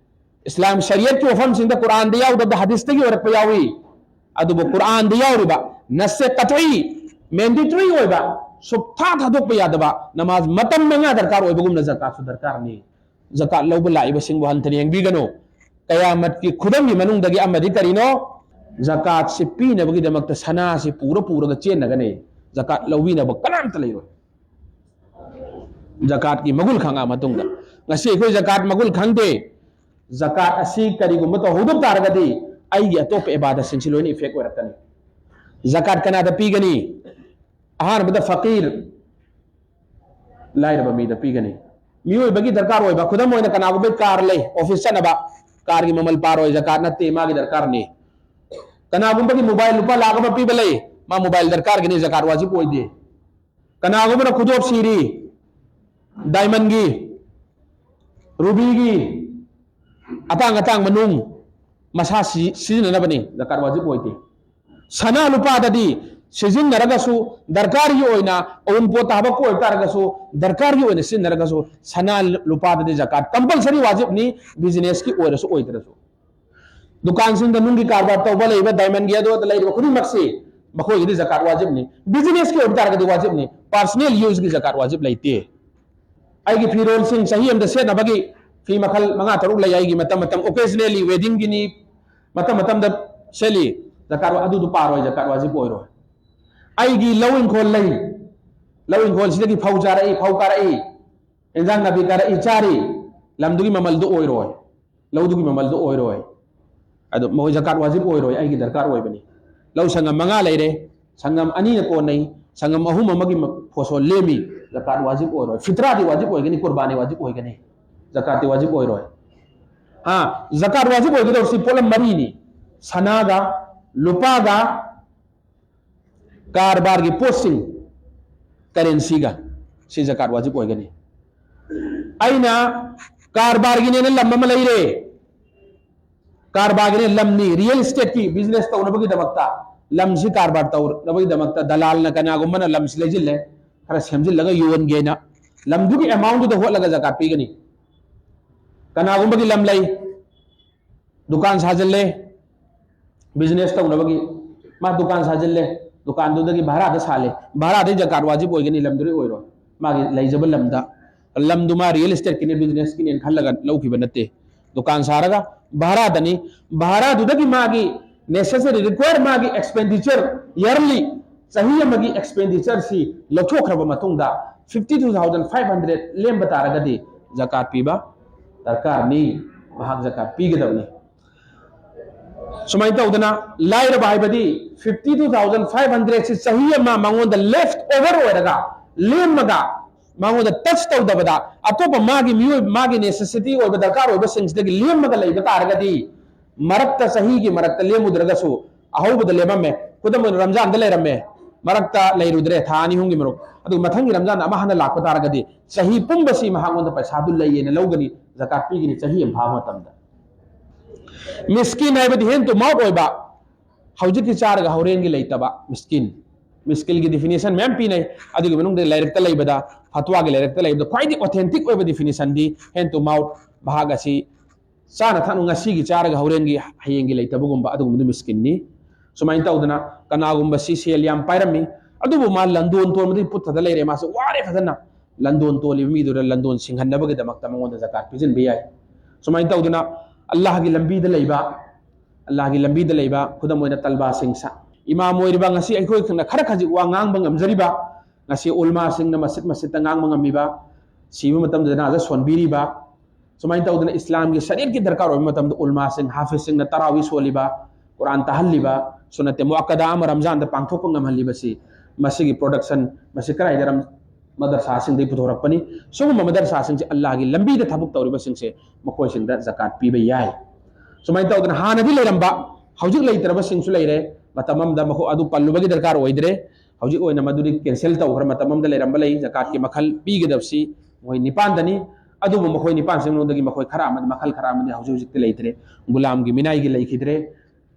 ꯏꯁꯂꯥꯝ ꯁꯔꯤꯌꯠꯀꯤ ꯋꯥꯐꯝꯁꯤꯡꯗ ꯀꯨꯔꯥꯟꯗ ꯌꯥꯎꯗꯕꯗ ꯍꯗꯤꯁꯇꯒꯤ ꯑꯣꯏꯔꯛꯄ ꯌꯥꯎꯏ꯫ ꯑꯗꯨꯕꯨ ꯀꯨꯔꯥꯟꯗ ꯌꯥꯎꯔꯤꯕ ꯅꯁꯁꯦ ꯀꯠꯏ, mandatory ꯑꯣꯏꯕ, ꯁꯨꯞꯊꯥ ꯊꯥꯗꯣꯛꯄ ꯌꯥꯗꯕ, ꯅꯃꯥꯖ ꯃꯇꯝ ꯃꯉꯥ ꯗꯔꯀꯥꯔ ꯑꯣꯏꯕꯒꯨꯝꯅ ꯖꯀꯥꯠꯁꯨ ꯗꯔꯀꯥꯔꯅꯤ꯫ ꯖꯀꯥꯠ ꯂꯧꯕ ꯂꯥꯛꯏꯕꯁꯤꯡꯕꯨ ꯍꯟꯊꯅ ꯌꯦꯡꯕꯤꯒꯅꯨ꯫ ꯀꯌꯥꯃꯠꯀꯤ ꯈꯨꯗꯝꯒꯤ ꯃꯅꯨꯡꯗꯒꯤ ꯑꯃꯗꯤ ꯀꯔꯤꯅꯣ? ꯖꯀꯥꯠꯁꯤ ꯄꯤꯅꯕꯒꯤꯗꯃꯛꯇ ꯁꯅꯥꯁꯤ ꯄꯨꯔ ꯄꯨꯔꯒ ꯆꯦꯟꯅꯒꯅꯤ꯫ ꯖꯀꯥꯠ ꯂꯧꯕꯤꯅꯕ ꯀꯅꯥꯝꯇ ꯂꯩꯔꯣꯏ꯫ ꯖꯀꯥꯠꯀꯤ ꯃꯒꯨꯟ ꯈꯪꯉ ꯃꯇꯨꯡꯗ, ꯉꯁꯤ ꯑꯩꯈꯣꯏ ꯖꯀꯥꯠ ꯃꯒꯨꯟ ꯈꯪꯗꯦ꯫ ꯖꯀꯥꯠ ꯑꯁꯤ ꯀꯔꯤꯒꯨꯝꯕ ꯇꯧꯍꯧꯗꯕ ꯇꯥꯔꯒꯗꯤ ꯑꯩꯒꯤ ꯑꯇꯣꯞꯄ ꯏꯕꯥꯗꯠꯁꯤꯡꯁꯤ ꯂꯣꯏꯅ effect ꯑꯣꯏꯔꯛꯀꯅꯤ꯫ ꯖꯀꯥꯠ ꯀꯅꯥꯗ ꯄꯤꯒꯅꯤ? ꯑꯍꯥꯟꯕꯗ ꯐꯀꯤꯔ, ꯂꯥꯏꯔꯕ ꯃꯤꯗ ꯄꯤꯒꯅꯤ꯫ ꯃꯤꯑꯣꯏꯕꯒꯤ ꯗꯔꯀꯥꯔ ꯑꯣꯏꯕ, ꯈꯨꯗꯝ ꯑꯣꯏꯅ ꯀꯅꯥꯒꯨꯝꯕ car ꯂꯩ, office ꯆꯠꯅꯕ, car ꯒꯤ ꯃꯃꯜ ꯄꯥꯔꯣꯏ, ꯖꯀꯥꯠ ꯅꯠꯇꯦ, ꯃꯥꯒꯤ ꯗꯔꯀꯥꯔꯅꯤ꯫ ꯀꯅꯥꯒꯨꯝꯕꯒꯤ mobile ꯂꯨꯄꯥ ꯂꯥꯈ ꯑꯃ ꯄꯤꯕ ꯂꯩ, ꯃꯥ mobile ꯗꯔꯀꯥꯔꯒꯤꯅꯤ, ꯖꯀꯥꯠ ꯋꯥꯖꯤꯕ ꯑꯣꯏꯗꯦ꯫ ꯀꯅꯥꯒꯨꯝꯕꯅ ꯈꯨꯗꯣꯞ ꯁꯤꯔꯤ, diamond ꯒꯤ, ruby ꯒꯤ, ꯑꯇꯥꯡ ꯑꯇꯥꯡꯕ ꯅꯨꯡ, ꯃꯁꯥ ꯁꯤ-, ꯁꯤꯖꯤꯟꯅꯅꯕꯅꯤ, ꯖꯀꯥꯠ ꯋꯥꯖꯤꯕ ꯑꯣꯏꯗꯦ꯫ ꯁꯅꯥ ꯂꯨꯄꯥꯗꯗꯤ ꯁꯤꯖꯤꯟꯅꯔꯒꯁꯨ, ꯗꯔꯀꯥꯔꯒꯤ ꯑꯣꯏꯅ ꯑꯎꯟꯄꯣꯠꯇ ꯍꯥꯞꯄꯛꯄ ꯑꯣꯏꯕ ꯇꯥꯔꯒꯁꯨ, ꯗꯔꯀꯥꯔꯒꯤ ꯑꯣꯏꯅ ꯁꯤꯖꯤꯟꯅꯔꯒꯁꯨ, ꯁꯅꯥ ꯂꯨꯄꯥꯗꯗꯤ ꯖꯀꯥꯠ compulsory ꯋꯥꯖꯤꯕꯅꯤ, business ꯀꯤ ꯑꯣꯏꯔꯁꯨ ꯑꯣꯏꯗ꯭ꯔꯁꯨ꯫ ꯗꯨꯀꯥꯟꯁꯤꯡꯗ ꯅꯨꯡꯒꯤ ꯀꯔꯕꯥꯔ ꯇꯧꯕ ꯂꯩꯕ, diamond ꯒꯤ ꯑꯗꯨ ꯑꯗ ꯂꯩꯔꯤꯕ ꯈꯨꯗꯤꯡꯃꯛꯁꯤ, ꯃꯈꯣꯏꯒꯤꯗꯤ ꯖꯀꯥꯠ ꯋꯥꯖꯤꯕꯅꯤ꯫ Business ꯀꯤ ꯑꯣꯏꯕ ꯇꯥꯔꯒꯗꯤ ꯋꯥꯖꯤꯕꯅꯤ, personal use ꯀꯤ ꯖꯀꯥꯠ ꯋꯥꯖꯤꯕ ꯂꯩꯇꯦ꯫ ꯑꯩꯒꯤ ꯐꯤꯔꯣꯜꯁꯤꯡ ꯆꯍꯤ ꯑꯃꯗ ꯁꯦꯠꯅꯕꯒꯤ ꯐꯤ ꯃꯈꯜ ꯃꯉꯥ ꯇꯔꯨꯛ ꯂꯩ, ꯑꯩꯒꯤ ꯃꯇꯝ ꯃꯇꯝ, occasionally, wedding ꯒꯤꯅꯤ, ꯃꯇꯝ ꯃꯇꯝꯗ ꯁꯦꯠꯂꯤ, ꯖꯀꯥꯠ ꯋꯥ-, ꯑꯗꯨꯗꯨ ꯄꯥꯔꯣꯏ, ꯖꯀꯥꯠ ꯋꯥꯖꯤꯕ ꯑꯣꯏꯔꯣꯏ꯫ ꯑꯩꯒꯤ ꯂꯧ ꯏꯪꯈꯣꯜ ꯂꯩ, ꯂꯧ ꯏꯪꯈꯣꯜꯁꯤꯗꯒꯤ ꯐꯧ ꯆꯥꯔꯛꯏ, ꯐꯧ ꯀꯥꯔꯛꯏ, ꯏꯟꯖꯥꯡ ꯅꯥꯄꯤ ꯀꯥꯔꯛꯏ, ꯆꯥꯔꯤ, ꯂꯝꯗꯨꯒꯤ ꯃꯃꯜꯗꯨ ꯑꯣꯏꯔꯣꯏ, ꯂꯧꯗꯨꯒꯤ ꯃꯃꯜꯗꯨ ꯑꯣꯏꯔꯣꯏ꯫ ꯑꯗꯨ ꯃꯈꯣꯏ ꯖꯀꯥꯠ ꯋꯥꯖꯤꯕ ꯑꯣꯏꯔꯣꯏ, ꯑꯩꯒꯤ ꯗꯔꯀꯥꯔ ꯑꯣꯏꯕꯅꯤ꯫ ꯂꯧ ꯁꯪꯒꯝ ꯃꯉꯥ ꯂꯩꯔꯦ, ꯁꯪꯒꯝ ꯑꯅꯤꯅ ꯀꯣꯟꯅꯩ, ꯁꯪꯒꯝ ꯑꯍꯨꯝ ꯑꯃꯒꯤ ꯃ-, ꯐꯣꯁꯣꯜ ꯂꯦꯝꯃꯤ, ꯖꯀꯥꯠ ꯋꯥꯖꯤꯕ ꯑꯣꯏꯔꯣꯏ꯫ ꯐꯤꯇ꯭ꯔꯥꯗꯤ ꯋꯥꯖꯤꯕ ꯑꯣꯏꯒꯅꯤ, ꯀꯨꯔꯕꯥꯅꯤ ꯋꯥꯖꯤꯕ ꯑꯣꯏꯒꯅꯤ, ꯖꯀꯥꯠꯇꯤ ꯋꯥꯖꯤꯕ ꯑꯣꯏꯔꯣꯏ꯫ ꯍꯥ, ꯖꯀꯥꯠ ꯋꯥꯖꯤꯕ ꯑꯣꯏꯒꯗꯧꯔꯤꯁꯤ ꯄꯣꯠꯂꯝ ꯃꯔꯤꯅꯤ: ꯁꯅꯥꯒ, ꯂꯨꯄꯥꯒ, ꯀꯔꯕꯥꯔꯒꯤ ꯄꯣꯠꯁꯤꯡ, currency ꯒ, ꯁꯤ ꯖꯀꯥꯠ ꯋꯥꯖꯤꯕ ꯑꯣꯏꯒꯅꯤ꯫ ꯑꯩꯅ ꯀꯔꯕꯥꯔꯒꯤꯅꯦꯅ ꯂꯝ ꯑꯃ ꯂꯩꯔꯦ, ꯀꯔꯕꯥꯔꯒꯤꯅꯦ ꯂꯝꯅꯤ, real estate ꯀꯤ business ꯇꯧꯅꯕꯒꯤꯗꯃꯛꯇ ꯂꯝꯁꯤ ꯀꯔꯕꯥꯔ ꯇꯧꯅꯕꯒꯤꯗꯃꯛꯇ ꯗꯂꯥꯜꯅ ꯀꯅꯥꯒꯨꯝꯕꯅ ꯂꯝꯁꯤ ꯂꯩꯁꯤꯜꯂꯦ, ꯈꯔ ꯁꯦꯝꯖꯤꯜꯂꯒ ꯌꯣꯟꯒꯦꯅ, ꯂꯝꯗꯨꯒꯤ amount ꯗꯨꯗ ꯍꯣꯠꯂꯒ ꯖꯀꯥꯠ ꯄꯤꯒꯅꯤ꯫ ꯀꯅꯥꯒꯨꯝꯕꯒꯤ ꯂꯝ ꯂꯩ, ꯗꯨꯀꯥꯟ ꯁꯥꯖꯤꯜꯂꯦ, business ꯇꯧꯅꯕꯒꯤ, ꯃꯥ ꯗꯨꯀꯥꯟ ꯁꯥꯖꯤꯜꯂꯦ, ꯗꯨꯀꯥꯟꯗꯨꯗꯒꯤ ꯚꯔꯥꯗ ꯁꯥꯜꯂꯦ, ꯚꯔꯥꯗꯩ ꯖꯀꯥꯠ ꯋꯥꯖꯤꯕ ꯑꯣꯏꯒꯅꯤ, ꯂꯝꯗꯨꯗꯤ ꯑꯣꯏꯔꯣꯏ꯫ ꯃꯥꯒꯤ ꯂꯩꯖꯕ ꯂꯝꯗ, ꯂꯝꯗꯨ ꯃꯥ real estate ꯀꯤꯅꯦ, business ꯀꯤꯅꯦꯅ ꯈꯜꯂꯒ ꯂꯧꯈꯤꯕ ꯅꯠꯇꯦ꯫ ꯗꯨꯀꯥꯟ ꯁꯥꯔꯒ ꯚꯔꯥꯗꯅꯤ, ꯚꯔꯥꯗꯨꯗꯒꯤ ꯃꯥꯒꯤ necessary require, ꯃꯥꯒꯤ expenditure, yearly, ꯆꯍꯤ ꯑꯃꯒꯤ expenditure ꯁꯤ ꯂꯧꯊꯣꯛꯈ꯭ꯔꯕ ꯃꯇꯨꯡꯗ fifty two thousand five hundred ꯂꯦꯝꯕ ꯇꯥꯔꯒꯗꯤ ꯖꯀꯥꯠ ꯄꯤꯕ ꯗꯔꯀꯥꯔꯅꯤ꯫ ꯃꯍꯥꯛ ꯖꯀꯥꯠ ꯄꯤꯒꯗꯕꯅꯤ꯫ ꯁꯨꯃꯥꯏꯅ ꯇꯧꯗꯅ ꯂꯥꯏꯔꯕ ꯍꯥꯏꯕꯗꯤ fifty two thousand five hundred ꯁꯤ ꯆꯍꯤ ꯑꯃ ꯃꯉꯣꯟꯗ left over ꯑꯣꯏꯔꯒ, ꯂꯦꯝꯃꯒ, ꯃꯉꯣꯟꯗ touch ꯇꯧꯗꯕꯗ ꯑꯇꯣꯞꯄ ꯃꯥꯒꯤ ꯃꯤꯑꯣꯏ-, ꯃꯥꯒꯤ necessity ꯑꯣꯏꯕ, ꯗꯔꯀꯥꯔ ꯑꯣꯏꯕꯁꯤꯡꯁꯤꯗꯒꯤ ꯂꯦꯝꯃꯒ ꯂꯩꯕ ꯇꯥꯔꯒꯗꯤ, ꯃꯔꯛꯇ, ꯆꯍꯤꯒꯤ ꯃꯔꯛꯇ ꯂꯦꯝꯃꯨꯗ꯭ꯔꯒꯁꯨ, ꯑꯍꯧꯕꯗ ꯂꯦꯝꯃꯝꯃꯦ, ꯈꯨꯗꯝ ꯑꯣꯏꯅ ꯔꯝꯖꯥꯟꯗ ꯂꯩꯔꯝꯃꯦ, ꯃꯔꯛꯇ ꯂꯩꯔꯨꯗ꯭ꯔꯦ ꯊꯥ ꯑꯅꯤ ꯑꯍꯨꯝꯒꯤ ꯃꯔꯨꯛ, ꯑꯗꯨꯒ ꯃꯊꯪꯒꯤ ꯔꯝꯖꯥꯟꯗ ꯑꯃ ꯍꯟꯅ ꯂꯥꯛꯄ ꯇꯥꯔꯒꯗꯤ ꯆꯍꯤ ꯄꯨꯝꯕꯁꯤ ꯃꯍꯥꯛꯉꯣꯟꯗ ꯄꯩꯁꯥꯗꯨ ꯂꯩꯌꯦꯅ ꯂꯧꯒꯅꯤ, ꯖꯀꯥꯠ ꯄꯤꯒꯅꯤ ꯆꯍꯤ ꯑꯃ ꯐꯥꯕ ꯃꯇꯝꯗ꯫ ꯃꯤꯁꯀꯤꯟ ꯍꯥꯏꯕꯗꯤ hand to mouth ꯑꯣꯏꯕ, ꯍꯧꯖꯤꯛꯀꯤ ꯆꯥꯔꯒ ꯍꯣꯔꯦꯟꯒꯤ ꯂꯩꯇꯕ ꯃꯤꯁꯀꯤꯟ꯫ ꯃꯤꯁꯀꯤꯟꯒꯤ definition ꯃꯌꯥꯝ ꯄꯤꯅꯩ, ꯑꯗꯨꯒꯤ ꯃꯅꯨꯡꯗ ꯂꯥꯏꯔꯤꯛꯇ ꯂꯩꯕꯗ, ꯐꯠꯋꯥꯒꯤ ꯂꯥꯏꯔꯤꯛꯇ ꯂꯩꯕꯗ ꯈ꯭ꯋꯥꯏꯗꯒꯤ authentic ꯑꯣꯏꯕ definition D hand to mouth, ꯃꯍꯥꯛ ꯑꯁꯤ ꯆꯥꯅ ꯊꯛꯅ ꯉꯁꯤꯒꯤ ꯆꯥꯔꯒ ꯍꯣꯔꯦꯟꯒꯤ, ꯍꯌꯦꯡꯒꯤ ꯂꯩꯇꯕꯒꯨꯝꯕ ꯑꯗꯨꯒꯨꯝꯕꯗꯨ ꯃꯤꯁꯀꯤꯟꯅꯤ꯫ ꯁꯨꯃꯥꯏꯅ ꯇꯧꯗꯅ ꯀꯅꯥꯒꯨꯝꯕ ꯁꯤ ꯁꯦꯜ ꯌꯥꯝ ꯄꯥꯏꯔꯝꯃꯤ, ꯑꯗꯨꯕꯨ ꯃꯥ ꯂꯟꯗꯣꯟ ꯇꯣꯟꯕꯗꯒꯤ ꯄꯨꯠꯊꯗ ꯂꯩꯔꯦ, ꯃꯥꯁꯨ ꯋꯥꯔꯦ ꯐꯖꯅ, ꯂꯟꯗꯣꯟ ꯇꯣꯜꯂꯤꯕ ꯃꯤꯗꯨꯗ ꯂꯟꯗꯣꯟ ꯁꯤꯡꯍꯟꯅꯕꯒꯤꯗꯃꯛꯇ ꯃꯉꯣꯟꯗ ꯖꯀꯥꯠ ꯄꯤꯁꯤꯟꯕ ꯌꯥꯏ꯫ ꯁꯨꯃꯥꯏꯅ ꯇꯧꯗꯅ ꯑꯜꯂꯥꯍꯒꯤ ꯂꯝꯕꯤꯗ ꯂꯩꯕ, ꯑꯜꯂꯥꯍꯒꯤ ꯂꯝꯕꯤꯗ ꯂꯩꯕ, ꯈꯨꯗꯝ ꯑꯣꯏꯅ ꯇꯜꯕꯥꯁꯤꯡ ꯁꯥ-, ꯏꯃꯥꯝ ꯑꯣꯏꯔꯤꯕ, ꯉꯁꯤ ꯑꯩꯈꯣꯏꯅ ꯈꯔ ꯈꯖꯤꯛ ꯋꯥ ꯉꯥꯡꯕ ꯉꯝꯖꯔꯤꯕ, ꯉꯁꯤ ꯎꯂꯃꯥꯁꯤꯡꯅ ꯃꯁꯖꯤꯠ ꯃꯁꯖꯤꯠꯇ ꯉꯥꯡꯕ ꯉꯝꯃꯤꯕ, ꯁꯤꯕ ꯃꯇꯝꯗ ꯖꯅꯥꯖꯥ ꯁꯣꯟꯕꯤꯔꯤꯕ, ꯁꯨꯃꯥꯏꯅ ꯇꯧꯗꯅ ꯏꯁꯂꯥꯝꯒꯤ ꯁꯔꯤꯌꯠꯀꯤ ꯗꯔꯀꯥꯔ ꯑꯣꯏꯕ ꯃꯇꯝꯗ ꯎꯂꯃꯥꯁꯤꯡ, ꯍꯥꯐꯤꯖꯁꯤꯡꯅ ꯇꯔꯥꯋꯤ ꯁꯣꯜꯂꯤꯕ, ꯀꯨꯔꯥꯟ ꯇꯥꯍꯜꯂꯤꯕ, ꯁꯨꯟꯅꯠꯇꯦ ꯃꯨꯑꯛꯀꯗꯥ ꯑꯃ ꯔꯝꯖꯥꯟꯗ ꯄꯥꯡꯊꯣꯛꯄ ꯉꯝꯍꯜꯂꯤꯕꯁꯤ, ꯃꯁꯤꯒꯤ production, ꯃꯁꯤ ꯀꯗꯥꯏꯗ ꯔꯝ-, ꯃꯗꯔꯁꯥꯁꯤꯡꯗꯒꯤ ꯄꯨꯊꯣꯔꯛꯄꯅꯤ꯫ ꯁꯤꯒꯨꯝꯕ ꯃꯗꯔꯁꯥꯁꯤꯡꯁꯦ ꯑꯜꯂꯥꯍꯒꯤ ꯂꯝꯕꯤꯗ ꯊꯕꯛ ꯇꯧꯔꯤꯕꯁꯤꯡꯁꯦ ꯃꯈꯣꯏꯁꯤꯡꯗ ꯖꯀꯥꯠ ꯄꯤꯕ ꯌꯥꯏ꯫ ꯁꯨꯃꯥꯏꯅ ꯇꯧꯗꯅ ꯍꯥꯟꯅꯗꯤ ꯂꯩꯔꯝꯕ, ꯍꯧꯖꯤꯛ ꯂꯩꯇ꯭ꯔꯕꯁꯤꯡꯁꯨ ꯂꯩꯔꯦ꯫ ꯃꯇꯝ ꯑꯃꯗ ꯃꯈꯣꯏ ꯑꯗꯨ ꯄꯜꯂꯨꯕꯒꯤ ꯗꯔꯀꯥꯔ ꯑꯣꯏꯗ꯭ꯔꯦ꯫ ꯍꯧꯖꯤꯛ ꯑꯣꯏꯅ ꯃꯗꯨꯗꯤ cancel ꯇꯧꯈ꯭ꯔ ꯃꯇꯝ ꯑꯃꯗ ꯂꯩꯔꯝꯕ ꯂꯩ꯫ ꯖꯀꯥꯠꯀꯤ ꯃꯈꯜ ꯄꯤꯒꯗꯕꯁꯤ ꯃꯈꯣꯏ ꯅꯤꯄꯥꯟꯗꯅꯤ꯫ ꯑꯗꯨꯕꯨ ꯃꯈꯣꯏ ꯅꯤꯄꯥꯟꯁꯤꯡ ꯃꯅꯨꯡꯗꯒꯤ ꯃꯈꯣꯏ ꯈꯔ ꯑꯃꯗꯤ, ꯃꯈꯜ ꯈꯔ ꯑꯃꯗꯤ ꯍꯧꯖꯤꯛ ꯍꯧꯖꯤꯛꯇꯤ ꯂꯩꯇ꯭ꯔꯦ꯫ ꯒꯨꯂꯥꯝꯒꯤ ꯃꯤꯅꯥꯏꯒꯤ ꯂꯩꯈꯤꯗ꯭ꯔꯦ꯫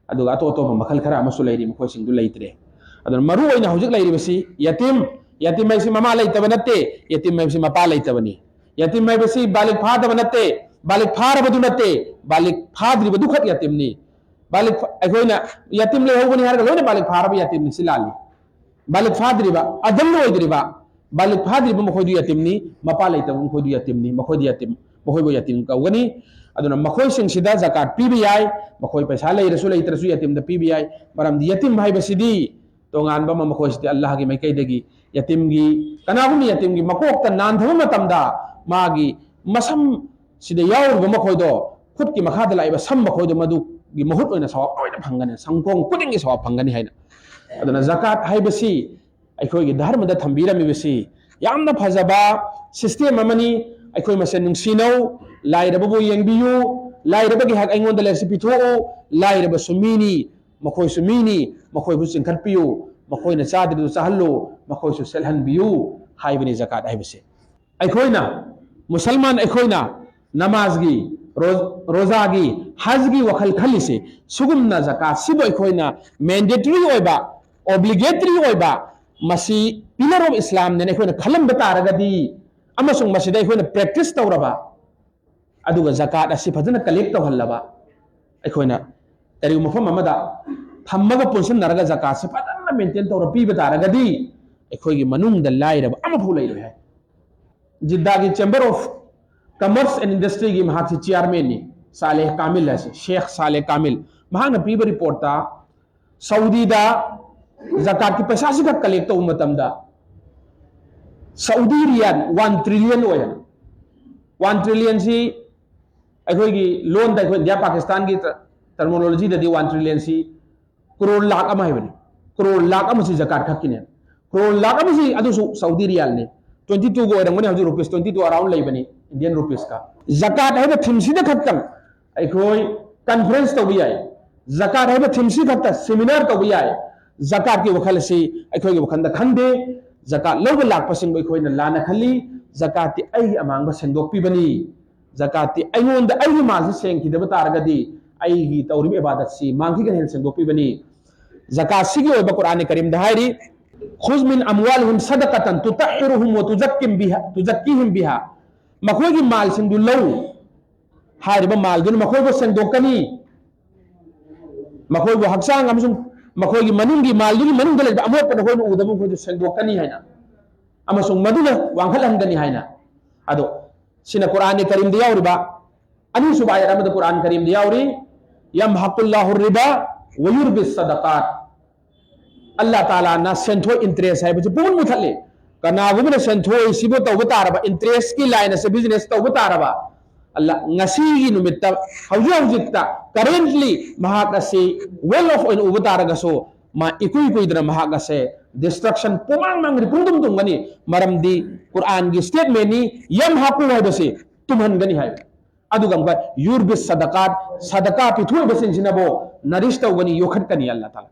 ꯑꯗꯨꯒ ꯑꯇꯣꯞ ꯑꯇꯣꯞꯄ ꯃꯈꯜ ꯈꯔ ꯑꯃꯁꯨ ꯂꯩꯔꯤ, ꯃꯈꯣꯏꯁꯤꯡꯗꯨ ꯂꯩꯇ꯭ꯔꯦ꯫ ꯑꯗꯨꯅ ꯃꯔꯨ ꯑꯣꯏꯅ ꯍꯧꯖꯤꯛ ꯂꯩꯔꯤꯕꯁꯤ ꯌꯇꯤꯝ꯫ ꯌꯇꯤꯝ ꯍꯥꯏꯕꯁꯤ ꯃꯃꯥ ꯂꯩꯇꯕ ꯅꯠꯇꯦ, ꯌꯇꯤꯝ ꯍꯥꯏꯕꯁꯤ ꯃꯄꯥ ꯂꯩꯇꯕꯅꯤ꯫ ꯌꯇꯤꯝ ꯍꯥꯏꯕꯁꯤ ꯕꯥꯂꯤꯛ ꯐꯥꯗꯕ ꯅꯠꯇꯦ, ꯕꯥꯂꯤꯛ ꯐꯥꯔꯕꯗꯨ ꯅꯠꯇꯦ, ꯕꯥꯂꯤꯛ ꯐꯥꯗ꯭ꯔꯤꯕꯗꯨ ꯈꯛ ꯌꯇꯤꯝꯅꯤ꯫ ꯕꯥꯂꯤꯛ ꯐ-, ꯑꯩꯈꯣꯏꯅ ꯌꯇꯤꯝ ꯂꯩꯍꯧꯕꯅꯤ ꯍꯥꯏꯔꯒ ꯂꯣꯏꯅ ꯕꯥꯂꯤꯛ ꯐꯥꯔꯕ ꯌꯇꯤꯝꯅꯤ, ꯁꯤ ꯂꯥꯜꯂꯤ꯫ ꯕꯥꯂꯤꯛ ꯐꯥꯗ꯭ꯔꯤꯕ, ꯑꯗꯜ ꯑꯣꯏꯗ꯭ꯔꯤꯕ, ꯕꯥꯂꯤꯛ ꯐꯥꯗ꯭ꯔꯤꯕ ꯃꯈꯣꯏꯗꯨ ꯌꯇꯤꯝꯅꯤ, ꯃꯄꯥ ꯂꯩꯇꯕ ꯃꯈꯣꯏꯗꯨ ꯌꯇꯤꯝꯅꯤ, ꯃꯈꯣꯏꯗꯤ ꯌꯇꯤꯝ, ꯃꯈꯣꯏꯕꯨ ꯌꯇꯤꯝ ꯀꯧꯒꯅꯤ꯫ ꯑꯗꯨꯅ ꯃꯈꯣꯏꯁꯤꯡꯁꯤꯗ ꯖꯀꯥꯠ ꯄꯤꯕ ꯌꯥꯏ, ꯃꯈꯣꯏ ꯄꯩꯁꯥ ꯂꯩꯔꯁꯨ ꯂꯩꯇ꯭ꯔꯁꯨ ꯌꯇꯤꯝꯗ ꯄꯤꯕ ꯌꯥꯏ꯫ ꯃꯔꯝꯗꯤ ꯌꯇꯤꯝ ꯍꯥꯏꯕꯁꯤꯗꯤ ꯇꯣꯉꯥꯟꯕ ꯑꯃ, ꯃꯈꯣꯏꯁꯤꯗꯤ ꯑꯜꯂꯥꯍꯒꯤ ꯃꯥꯏꯀꯩꯗꯒꯤ ꯌꯇꯤꯝꯒꯤ, ꯀꯅꯥꯒꯨꯝꯕ ꯌꯇꯤꯝꯒꯤ ꯃꯀꯣꯛꯇ ꯅꯥꯟꯊꯕ ꯃꯇꯝꯗ ꯃꯥꯒꯤ ꯃꯁꯝ ꯁꯤꯗ ꯌꯥꯎꯔꯤꯕ ꯃꯈꯣꯏꯗꯣ ꯈꯨꯠꯀꯤ ꯃꯈꯥꯗ ꯂꯥꯛꯏꯕ ꯁꯝ ꯃꯈꯣꯏꯗꯣ ꯃꯗꯨꯒꯤ ꯃꯍꯨꯠ ꯑꯣꯏꯅ ꯁꯋꯥꯕ ꯂꯣꯏꯅ ꯐꯪꯒꯅꯤ, ꯁꯪꯒꯣꯝ ꯈꯨꯗꯤꯡꯒꯤ ꯁꯋꯥꯕ ꯐꯪꯒꯅꯤ ꯍꯥꯏꯅ꯫ ꯑꯗꯨꯅ ꯖꯀꯥꯠ ꯍꯥꯏꯕꯁꯤ ꯑꯩꯈꯣꯏꯒꯤ ꯙꯔꯃꯗ ꯊꯝꯕꯤꯔꯝꯃꯤꯕꯁꯤ ꯌꯥꯝꯅ ꯐꯖꯕ system ꯑꯃꯅꯤ꯫ ꯑꯩꯈꯣꯏ ꯃꯁꯦꯟ ꯅꯨꯡꯁꯤꯅꯧ, ꯂꯥꯏꯔꯕꯕꯨ ꯌꯦꯡꯕꯤꯌꯨ, ꯂꯥꯏꯔꯕꯒꯤ ꯍꯛ ꯑꯩꯉꯣꯟꯗ ꯂꯩꯔꯁꯤ ꯄꯤꯊꯣꯛꯎ, ꯂꯥꯏꯔꯕꯁꯨ ꯃꯤꯅꯤ, ꯃꯈꯣꯏꯁꯨ ꯃꯤꯅꯤ, ꯃꯈꯣꯏꯕꯨ ꯆꯤꯡꯈꯠꯄꯤꯌꯨ, ꯃꯈꯣꯏꯅ ꯆꯥꯗ꯭ꯔꯤꯗꯨ ꯆꯥꯍꯜꯂꯨ, ꯃꯈꯣꯏꯁꯨ ꯁꯦꯠꯍꯟꯕꯤꯌꯨ ꯍꯥꯏꯕꯅꯤ ꯖꯀꯥꯠ ꯍꯥꯏꯕꯁꯦ꯫ ꯑꯩꯈꯣꯏꯅ, ꯃꯨꯁꯜꯃꯥꯟ ꯑꯩꯈꯣꯏꯅ ꯅꯃꯥꯖꯒꯤ, ꯔꯣ-, ꯔꯣꯖꯥꯒꯤ, ꯍꯖꯒꯤ ꯋꯥꯈꯜ ꯈꯜꯂꯤꯁꯦ, ꯁꯤꯒꯨꯝꯅ ꯖꯀꯥꯠꯁꯤꯕꯨ ꯑꯩꯈꯣꯏꯅ mandatory ꯑꯣꯏꯕ, obligatory ꯑꯣꯏꯕ, ꯃꯁꯤ pillar of Islamꯅꯦꯅ ꯑꯩꯈꯣꯏꯅ ꯈꯜꯂꯝꯕ ꯇꯥꯔꯒꯗꯤ, ꯑꯃꯁꯨꯡ ꯃꯁꯤꯗ ꯑꯩꯈꯣꯏꯅ practice ꯇꯧꯔꯕ, ꯑꯗꯨꯒ ꯖꯀꯥꯠ ꯑꯁꯤ ꯐꯖꯅ collect ꯇꯧꯍꯜꯂꯕ, ꯑꯩꯈꯣꯏꯅ ꯀꯔꯤꯒꯨꯝꯕ ꯃꯐꯝ ꯑꯃꯗ ꯊꯝꯃꯒ ꯄꯨꯟꯁꯤꯟꯅꯔꯒ ꯖꯀꯥꯠꯁꯤ ꯐꯖꯅ maintain ꯇꯧꯔ ꯄꯤꯕ ꯇꯥꯔꯒꯗꯤ, ꯑꯩꯈꯣꯏꯒꯤ ꯃꯅꯨꯡꯗ ꯂꯥꯏꯔꯕ ꯑꯃꯐꯥꯎ ꯂꯩꯔꯣꯏ ꯍꯥꯏ꯫ ꯖꯤꯗꯥꯒꯤ Chamber of Commerce and Industryꯒꯤ ꯃꯍꯥꯛꯁꯤ chairmanꯅꯤ, ꯁꯥꯂꯦꯍ ꯀꯥꯃꯤꯜ ꯍꯥꯏꯁꯦ, ꯁꯦꯈ ꯁꯥꯂꯦꯍ ꯀꯥꯃꯤꯜ꯫ ꯃꯍꯥꯛꯅ ꯄꯤꯕ reportꯇ ꯁꯥꯎꯗꯤꯗ ꯖꯀꯥꯠꯀꯤ ꯄꯩꯁꯥꯁꯤ ꯈꯛ collect ꯇꯧꯕ ꯃꯇꯝꯗ, ꯁꯥꯎꯗꯤ ꯔꯤꯌꯥꯜ one trillion ꯑꯣꯏ ꯍꯥꯏ꯫ One trillionꯁꯤ ꯑꯩꯈꯣꯏꯒꯤ ꯂꯣꯟꯗ, ꯑꯩꯈꯣꯏ ꯏꯟꯗꯤꯌꯥ ꯄꯥꯀꯤꯁꯇꯥꯟꯒꯤ terminologyꯗꯗꯤ one trillionꯁꯤ ꯀ꯭ꯔꯣꯔ ꯂꯥꯛ ꯑꯃ ꯍꯥꯏꯕꯅꯤ꯫ ꯀ꯭ꯔꯣꯔ ꯂꯥꯛ ꯑꯃꯁꯤ ꯖꯀꯥꯠ ꯈꯛꯀꯤꯅꯦ꯫ ꯀ꯭ꯔꯣꯔ ꯂꯥꯛ ꯑꯃꯁꯤ ꯑꯗꯨꯁꯨ ꯁꯥꯎꯗꯤ ꯔꯤꯌꯥꯜꯅꯤ꯫ Twenty twoꯒ ꯑꯣꯏꯔꯝꯒꯅꯤ ꯍꯧꯖꯤꯛ, rupees twenty two around ꯂꯩꯕꯅꯤ Indian rupeesꯀ꯫ ꯖꯀꯥꯠ ꯍꯥꯏꯕ themeꯁꯤꯗ ꯈꯛꯇꯪ ꯑꯩꯈꯣꯏ conference ꯇꯧꯕ ꯌꯥꯏ꯫ ꯖꯀꯥꯠ ꯍꯥꯏꯕ themeꯁꯤ ꯈꯛꯇ seminar ꯇꯧꯕ ꯌꯥꯏ꯫ ꯖꯀꯥꯠꯀꯤ ꯋꯥꯈꯜ ꯑꯁꯤ ꯑꯩꯈꯣꯏꯒꯤ ꯋꯥꯈꯜꯗ ꯈꯟꯗꯦ꯫ ꯖꯀꯥꯠ ꯂꯧꯕ ꯂꯥꯛꯄꯁꯤꯡꯕꯨ ꯑꯩꯈꯣꯏꯅ ꯂꯥꯟꯅ ꯈꯜꯂꯤ꯫ ꯖꯀꯥꯠꯇꯤ ꯑꯩꯒꯤ ꯑꯃꯥꯡꯕ ꯁꯦꯡꯗꯣꯛꯄꯤꯕꯅꯤ꯫ ꯖꯀꯥꯠꯇꯤ ꯑꯩꯉꯣꯟꯗ, ꯑꯩꯒꯤ ꯃꯥꯜꯁꯤ ꯁꯦꯡꯈꯤꯗꯕ ꯇꯥꯔꯒꯗꯤ ꯑꯩꯒꯤ ꯇꯧꯔꯤꯕ ꯏꯕꯥꯗꯠꯁꯤ ꯃꯥꯡꯈꯤꯒꯅꯤ ꯍꯥꯏꯅ ꯁꯦꯡꯗꯣꯛꯄꯤꯕꯅꯤ꯫ ꯖꯀꯥꯠꯁꯤꯒꯤ ꯑꯣꯏꯕ ꯀꯨꯔꯥꯟ ꯀꯔꯤꯝꯗ ꯍꯥꯏꯔꯤ, "ꯈꯨꯖ ꯃꯤꯟ ꯑꯝꯋꯥꯂꯤꯍꯤꯝ ꯁꯗꯀꯇꯟ ꯇꯨꯇꯍꯤꯔꯨꯍꯨꯝ ꯋ ꯇꯨꯖꯛꯀꯤꯝ ꯕꯤꯍꯥ, ꯇꯨꯖꯛꯀꯤꯍꯤꯝ ꯕꯤꯍꯥ"꯫ ꯃꯈꯣꯏꯒꯤ ꯃꯥꯜꯁꯤꯡꯗꯨ ꯂꯧ꯫ ꯍꯥꯏꯔꯤꯕ ꯃꯥꯜꯗꯨꯅ ꯃꯈꯣꯏꯕꯨ ꯁꯦꯡꯗꯣꯛꯀꯅꯤ꯫ ꯃꯈꯣꯏꯕꯨ ꯍꯛꯆꯥꯡ ꯑꯃꯁꯨꯡ ꯃꯈꯣꯏꯒꯤ ꯃꯅꯨꯡꯒꯤ ꯃꯥꯜꯗꯨꯒꯤ ꯃꯅꯨꯡꯗ ꯂꯩꯕ ꯑꯃꯣꯠꯄ ꯅꯈꯣꯏꯅ ꯎꯗꯕ ꯃꯈꯣꯏꯗꯨ ꯁꯦꯡꯗꯣꯛꯀꯅꯤ ꯍꯥꯏꯅ, ꯑꯃꯁꯨꯡ ꯃꯗꯨꯅ ꯋꯥꯡꯈꯠꯍꯟꯒꯅꯤ ꯍꯥꯏꯅ꯫ ꯑꯗꯣ ꯁꯤꯅ ꯀꯨꯔꯥꯟ ꯀꯔꯤꯝꯗ ꯌꯥꯎꯔꯤꯕ ꯑꯅꯤꯁꯨꯕ ꯑꯥꯌꯠ ꯑꯃꯗ ꯀꯨꯔꯥꯟ ꯀꯔꯤꯝꯗ ꯌꯥꯎꯔꯤ, "ꯌꯝꯍꯥꯀꯨꯜꯂꯥꯍꯨ ꯔꯤꯕꯥ ꯋ ꯌꯨꯔꯕꯤ ꯁꯗꯀꯥꯠ"꯫ ꯑꯜꯂꯥ ꯇꯥꯂꯥꯅ ꯁꯦꯟꯊꯣꯛ, interest ꯍꯥꯏꯕꯁꯤ ꯄꯨꯡꯃꯨꯠ ꯃꯨꯊꯠꯂꯤ꯫ ꯀꯅꯥꯒꯨꯝꯕꯅ ꯁꯦꯟꯊꯣꯛꯁꯤꯕꯨ ꯇꯧꯕ ꯇꯥꯔꯕ, interestꯀꯤ line ꯑꯁꯤ business ꯇꯧꯕ ꯇꯥꯔꯕ, ꯑꯜꯂꯥ, ꯉꯁꯤꯒꯤ ꯅꯨꯃꯤꯠꯇ, ꯍꯧꯖꯤꯛ ꯍꯧꯖꯤꯛꯇ, currently ꯃꯍꯥꯛ ꯑꯁꯤ well off ꯑꯣꯏꯅ ꯎꯕ ꯇꯥꯔꯒꯁꯨ, ꯃꯥ ꯏꯀꯨꯏ ꯀꯨꯏꯗꯅ ꯃꯍꯥꯛ ꯑꯁꯦ destruction, ꯄꯨꯃꯥꯡ ꯃꯥꯡꯒꯅꯤ, ꯄꯨꯡꯇꯨꯝ ꯇꯨꯝꯒꯅꯤ꯫ ꯃꯔꯝꯗꯤ ꯀꯨꯔꯥꯟꯒꯤ statementꯅꯤ, "ꯌꯝꯍꯥꯀꯨ" ꯍꯥꯏꯕꯁꯤ ꯇꯨꯝꯍꯟꯒꯅꯤ ꯍꯥꯏꯕ꯫ ꯑꯗꯨꯒ ꯑꯃꯨꯛꯀ "ꯌꯨꯔꯕꯤꯁ ꯁꯗꯀꯥꯠ", ꯁꯗꯀꯥ ꯄꯤꯊꯣꯛꯏꯕꯁꯤꯡꯁꯤꯅꯕꯨ nourish ꯇꯧꯒꯅꯤ, ꯌꯣꯛꯈꯠꯀꯅꯤ ꯑꯜꯂꯥ ꯇꯥꯂꯥ꯫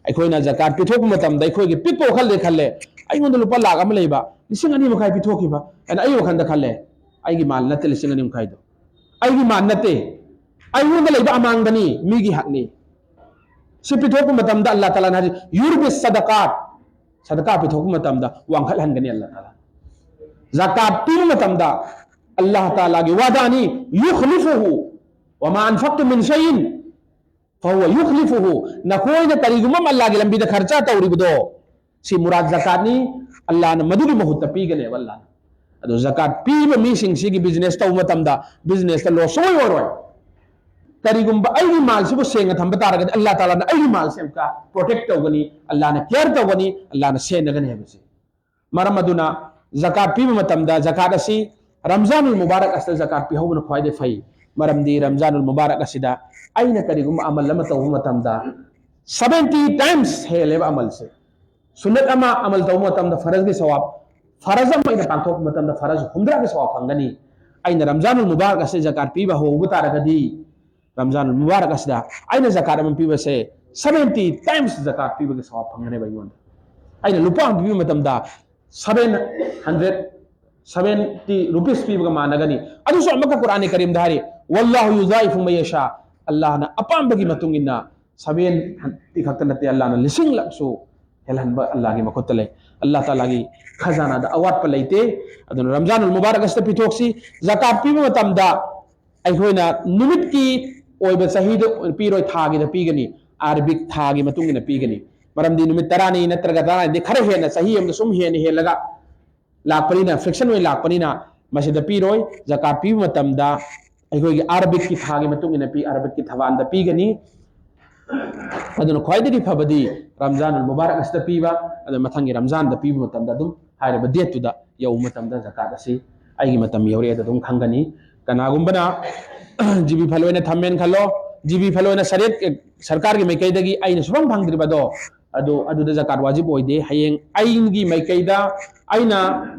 ꯑꯩꯈꯣꯏꯅ ꯖꯀꯥꯠ ꯄꯤꯊꯣꯛꯄ ꯃꯇꯝꯗ ꯑꯩꯈꯣꯏꯒꯤ ꯄꯤꯛꯄ ꯋꯥꯈꯜꯗ ꯈꯜꯂꯦ, "ꯑꯩꯉꯣꯟꯗ ꯂꯨꯄꯥ ꯂꯥꯛ ꯑꯃ ꯂꯩꯕ, ꯂꯤꯁꯤꯡ ꯑꯅꯤ ꯃꯈꯥꯏ ꯄꯤꯊꯣꯛꯈꯤꯕ" ꯍꯥꯏꯅ ꯑꯩ ꯋꯥꯈꯜꯗ ꯈꯜꯂꯦ꯫ ꯑꯩꯒꯤ ꯃꯥꯜ ꯅꯠꯇꯦ ꯂꯤꯁꯤꯡ ꯑꯅꯤ ꯃꯈꯥꯏꯗꯣ꯫ ꯑꯩꯒꯤ ꯃꯥꯜ ꯅꯠꯇꯦ, ꯑꯩꯉꯣꯟꯗ ꯂꯩꯕ ꯑꯃꯥꯡꯕꯅꯤ, ꯃꯤꯒꯤ ꯍꯛꯅꯤ꯫ ꯁꯤ ꯄꯤꯊꯣꯛꯄ ꯃꯇꯝꯗ ꯑꯜꯂꯥ ꯇꯥꯂꯥꯅ ꯍꯥꯏꯔꯤ, "ꯌꯨꯔꯕꯤꯁ ꯁꯗꯀꯥꯠ", ꯁꯗꯀꯥ ꯄꯤꯊꯣꯛꯄ ꯃꯇꯝꯗ ꯋꯥꯡꯈꯠꯍꯟꯒꯅꯤ ꯑꯜꯂꯥ ꯇꯥꯂꯥ꯫ ꯖꯀꯥꯠ ꯄꯤꯕ ꯃꯇꯝꯗ ꯑꯜꯂꯥ ꯇꯥꯂꯥꯒꯤ ꯋꯥꯗꯥꯅꯤ, "ꯌꯨꯈꯂꯤꯐꯨꯍꯨ, ꯋꯃꯥ ꯑꯟꯐꯛꯇꯨ ꯃꯤꯟ ꯁꯩꯏꯟ ꯐꯍꯨꯋ ꯌꯨꯈꯂꯤꯐꯨꯍꯨ", ꯅꯈꯣꯏꯅ ꯀꯔꯤꯒꯨꯝꯕ ꯑꯃ ꯑꯜꯂꯥꯒꯤ ꯂꯝꯕꯤꯗ ꯈꯔꯆ ꯇꯧꯔꯤꯕꯗꯣ, ꯁꯤ ꯃꯨꯔꯥꯗ ꯖꯀꯥꯠꯅꯤ, ꯑꯜꯂꯥꯅ ꯃꯗꯨꯒꯤ ꯃꯍꯨꯠꯇ ꯄꯤꯒꯅꯦꯕ ꯑꯜꯂꯥꯅ꯫ ꯑꯗꯣ ꯖꯀꯥꯠ ꯄꯤꯕ ꯃꯤꯁꯤꯡꯁꯤꯒꯤ business ꯇꯧꯕ ꯃꯇꯝꯗ businessꯇ loss ꯁꯨꯡꯑꯣꯏ ꯑꯣꯏꯔꯣꯏ꯫ ꯀꯔꯤꯒꯨꯝꯕ ꯑꯩꯒꯤ ꯃꯥꯜꯁꯤꯕꯨ ꯁꯦꯡꯅ ꯊꯝꯕ ꯇꯥꯔꯒꯗꯤ ꯑꯜꯂꯥ ꯇꯥꯂꯥꯅ ꯑꯩꯒꯤ ꯃꯥꯜꯁꯦ ꯑꯃꯨꯛꯀ protect ꯇꯧꯒꯅꯤ, ꯑꯜꯂꯥꯅ care ꯇꯧꯒꯅꯤ, ꯑꯜꯂꯥꯅ ꯁꯦꯟꯅꯒꯅꯤ ꯍꯥꯏꯕꯁꯦ꯫ ꯃꯔꯝ ꯑꯗꯨꯅ ꯖꯀꯥꯠ ꯄꯤꯕ ꯃꯇꯝꯗ ꯖꯀꯥꯠ ꯑꯁꯤ ꯔꯝꯖꯥꯅꯨꯜ ꯃꯨꯕꯥꯔꯛ ꯑꯁꯤꯗ ꯖꯀꯥꯠ ꯄꯤꯍꯧꯕꯅ ꯈ꯭ꯋꯥꯏꯗꯒꯤ ꯐꯩ꯫ ꯃꯔꯝꯗꯤ ꯔꯝꯖꯥꯅꯨꯜ ꯃꯨꯕꯥꯔꯛ ꯑꯁꯤꯗ ꯑꯩꯅ ꯀꯔꯤꯒꯨꯝꯕ ꯑꯃꯜ ꯑꯃ ꯇꯧꯕ ꯃꯇꯝꯗ seventy times ꯍꯦꯜꯂꯦꯕ ꯑꯃꯜꯁꯦ꯫ ꯁꯨꯟꯅꯠ ꯑꯃ ꯑꯃꯜ ꯇꯧꯕ ꯃꯇꯝꯗ ꯐꯔꯖꯒꯤ ꯁꯋꯥꯕ, ꯐꯔꯖ ꯑꯃ ꯑꯩꯅ ꯄꯥꯡꯊꯣꯛꯄ ꯃꯇꯝꯗ ꯐꯔꯖ ꯍꯨꯝꯗ꯭ꯔꯥꯒꯤ ꯁꯋꯥꯕ ꯐꯪꯒꯅꯤ꯫ ꯑꯩꯅ ꯔꯝꯖꯥꯅꯨꯜ ꯃꯨꯕꯥꯔꯛ ꯑꯁꯤꯗ ꯖꯀꯥꯠ ꯄꯤꯕ ꯍꯧꯕ ꯇꯥꯔꯒꯗꯤ, ꯔꯝꯖꯥꯅꯨꯜ ꯃꯨꯕꯥꯔꯛ ꯑꯁꯤꯗ ꯑꯩꯅ ꯖꯀꯥꯠ ꯑꯃ ꯄꯤꯕꯁꯦ seventy times ꯖꯀꯥꯠ ꯄꯤꯕꯒꯤ ꯁꯋꯥꯕ ꯐꯪꯒꯅꯦꯕ ꯑꯩꯉꯣꯟꯗ꯫ ꯑꯩꯅ ꯂꯨꯄꯥ ꯑꯃ ꯄꯤꯕ ꯃꯇꯝꯗ seven hundred seventy rupees ꯄꯤꯕꯒ ꯃꯥꯟꯅꯒꯅꯤ꯫ ꯑꯗꯨꯁꯨ ꯑꯃꯨꯛꯀ ꯀꯨꯔꯥꯟ ꯀꯔꯤꯝꯗ ꯍꯥꯏꯔꯤ, "ꯋꯜꯂꯥꯍꯨ ꯌꯨꯗꯥꯏꯐꯨ ꯃꯌꯥꯁꯥ", ꯑꯜꯂꯥꯍꯅ ꯑꯄꯥꯝꯕꯒꯤ ꯃꯇꯨꯡ ꯏꯟꯅ seventy ꯈꯛꯇ ꯅꯠꯇꯦ, ꯑꯜꯂꯥꯍꯅ ꯂꯤꯁꯤꯡ ꯂꯛꯁꯨ ꯍꯦꯜꯍꯟꯕ ꯑꯜꯂꯥꯍꯒꯤ ꯃꯈꯨꯠꯇ ꯂꯩ꯫ ꯑꯜꯂꯥꯍ ꯇꯥꯂꯥꯒꯤ ꯈꯖꯥꯅꯥꯗ ꯑꯋꯥꯠꯄ ꯂꯩꯇꯦ꯫ ꯑꯗꯨꯅ ꯔꯝꯖꯥꯅꯨꯜ ꯃꯨꯕꯥꯔꯛ ꯑꯁꯤꯗ ꯄꯤꯊꯣꯛꯁꯤ꯫ ꯖꯀꯥꯠ ꯄꯤꯕ ꯃꯇꯝꯗ ꯑꯩꯈꯣꯏꯅ ꯅꯨꯃꯤꯠꯀꯤ ꯑꯣꯏꯕ ꯆꯍꯤꯗ ꯄꯤꯔꯣꯏ, ꯊꯥꯒꯤꯗ ꯄꯤꯒꯅꯤ, ꯑꯥꯔꯕꯤꯛ ꯊꯥꯒꯤ ꯃꯇꯨꯡ ꯏꯟꯅ ꯄꯤꯒꯅꯤ꯫ ꯃꯔꯝꯗꯤ ꯅꯨꯃꯤꯠ ꯇꯔꯥꯅꯤ ꯅꯠꯇ꯭ꯔꯒ ꯇꯔꯥꯅꯤꯗꯤ ꯈꯔ ꯍꯦꯟꯅ, ꯆꯍꯤ ꯑꯃꯗ ꯁꯨꯝ ꯍꯦꯟꯅ ꯍꯦꯜꯂꯒ ꯂꯥꯛꯄꯅꯤꯅ, fraction ꯑꯣꯏꯅ ꯂꯥꯛꯄꯅꯤꯅ, ꯃꯁꯤꯗ ꯄꯤꯔꯣꯏ꯫ ꯖꯀꯥꯠ ꯄꯤꯕ ꯃꯇꯝꯗ ꯑꯩꯈꯣꯏꯒꯤ ꯑꯥꯔꯕꯤꯛꯀꯤ ꯊꯥꯒꯤ ꯃꯇꯨꯡ ꯏꯟꯅ ꯄꯤ, ꯑꯥꯔꯕꯤꯛꯀꯤ ꯊꯕꯥꯟꯗ ꯄꯤꯒꯅꯤ꯫ ꯑꯗꯨꯅ ꯈ꯭ꯋꯥꯏꯗꯒꯤ ꯐꯕꯗꯤ ꯔꯝꯖꯥꯅꯨꯜ ꯃꯨꯕꯥꯔꯛ ꯑꯁꯤꯗ ꯄꯤꯕ, ꯑꯗꯨ ꯃꯊꯪꯒꯤ ꯔꯝꯖꯥꯟꯗ ꯄꯤꯕ ꯃꯇꯝꯗ ꯑꯗꯨꯝ ꯍꯥꯏꯔꯤꯕ date ꯇꯨꯗ ꯌꯧꯕ ꯃꯇꯝꯗ ꯖꯀꯥꯠ ꯑꯁꯤ ꯑꯩꯒꯤ ꯃꯇꯝ ꯌꯧꯔꯛꯑꯦ ꯑꯗꯨ ꯑꯗꯨꯝ ꯈꯪꯒꯅꯤ꯫ ꯀꯅꯥꯒꯨꯝꯕꯅ ꯖꯤꯕꯤ ꯐꯜ ꯑꯣꯏꯅ ꯊꯝꯃꯦꯅ ꯈꯜꯂꯣ, ꯖꯤꯕꯤ ꯐꯜ ꯑꯣꯏꯅ ꯁꯔꯦꯠ ꯁꯔꯀꯥꯔꯒꯤ ꯃꯥꯏꯀꯩꯗꯒꯤ ꯑꯩꯅ ꯁꯨꯐꯪ ꯐꯪꯗ꯭ꯔꯤꯕꯗꯣ, ꯑꯗꯨ ꯑꯗꯨꯗ ꯖꯀꯥꯠ ꯋꯥꯖꯤꯕ ꯑꯣꯏꯗꯦ꯫ ꯍꯌꯦꯡ ꯑꯩꯒꯤ ꯃꯥꯏꯀꯩꯗ ꯑꯩꯅ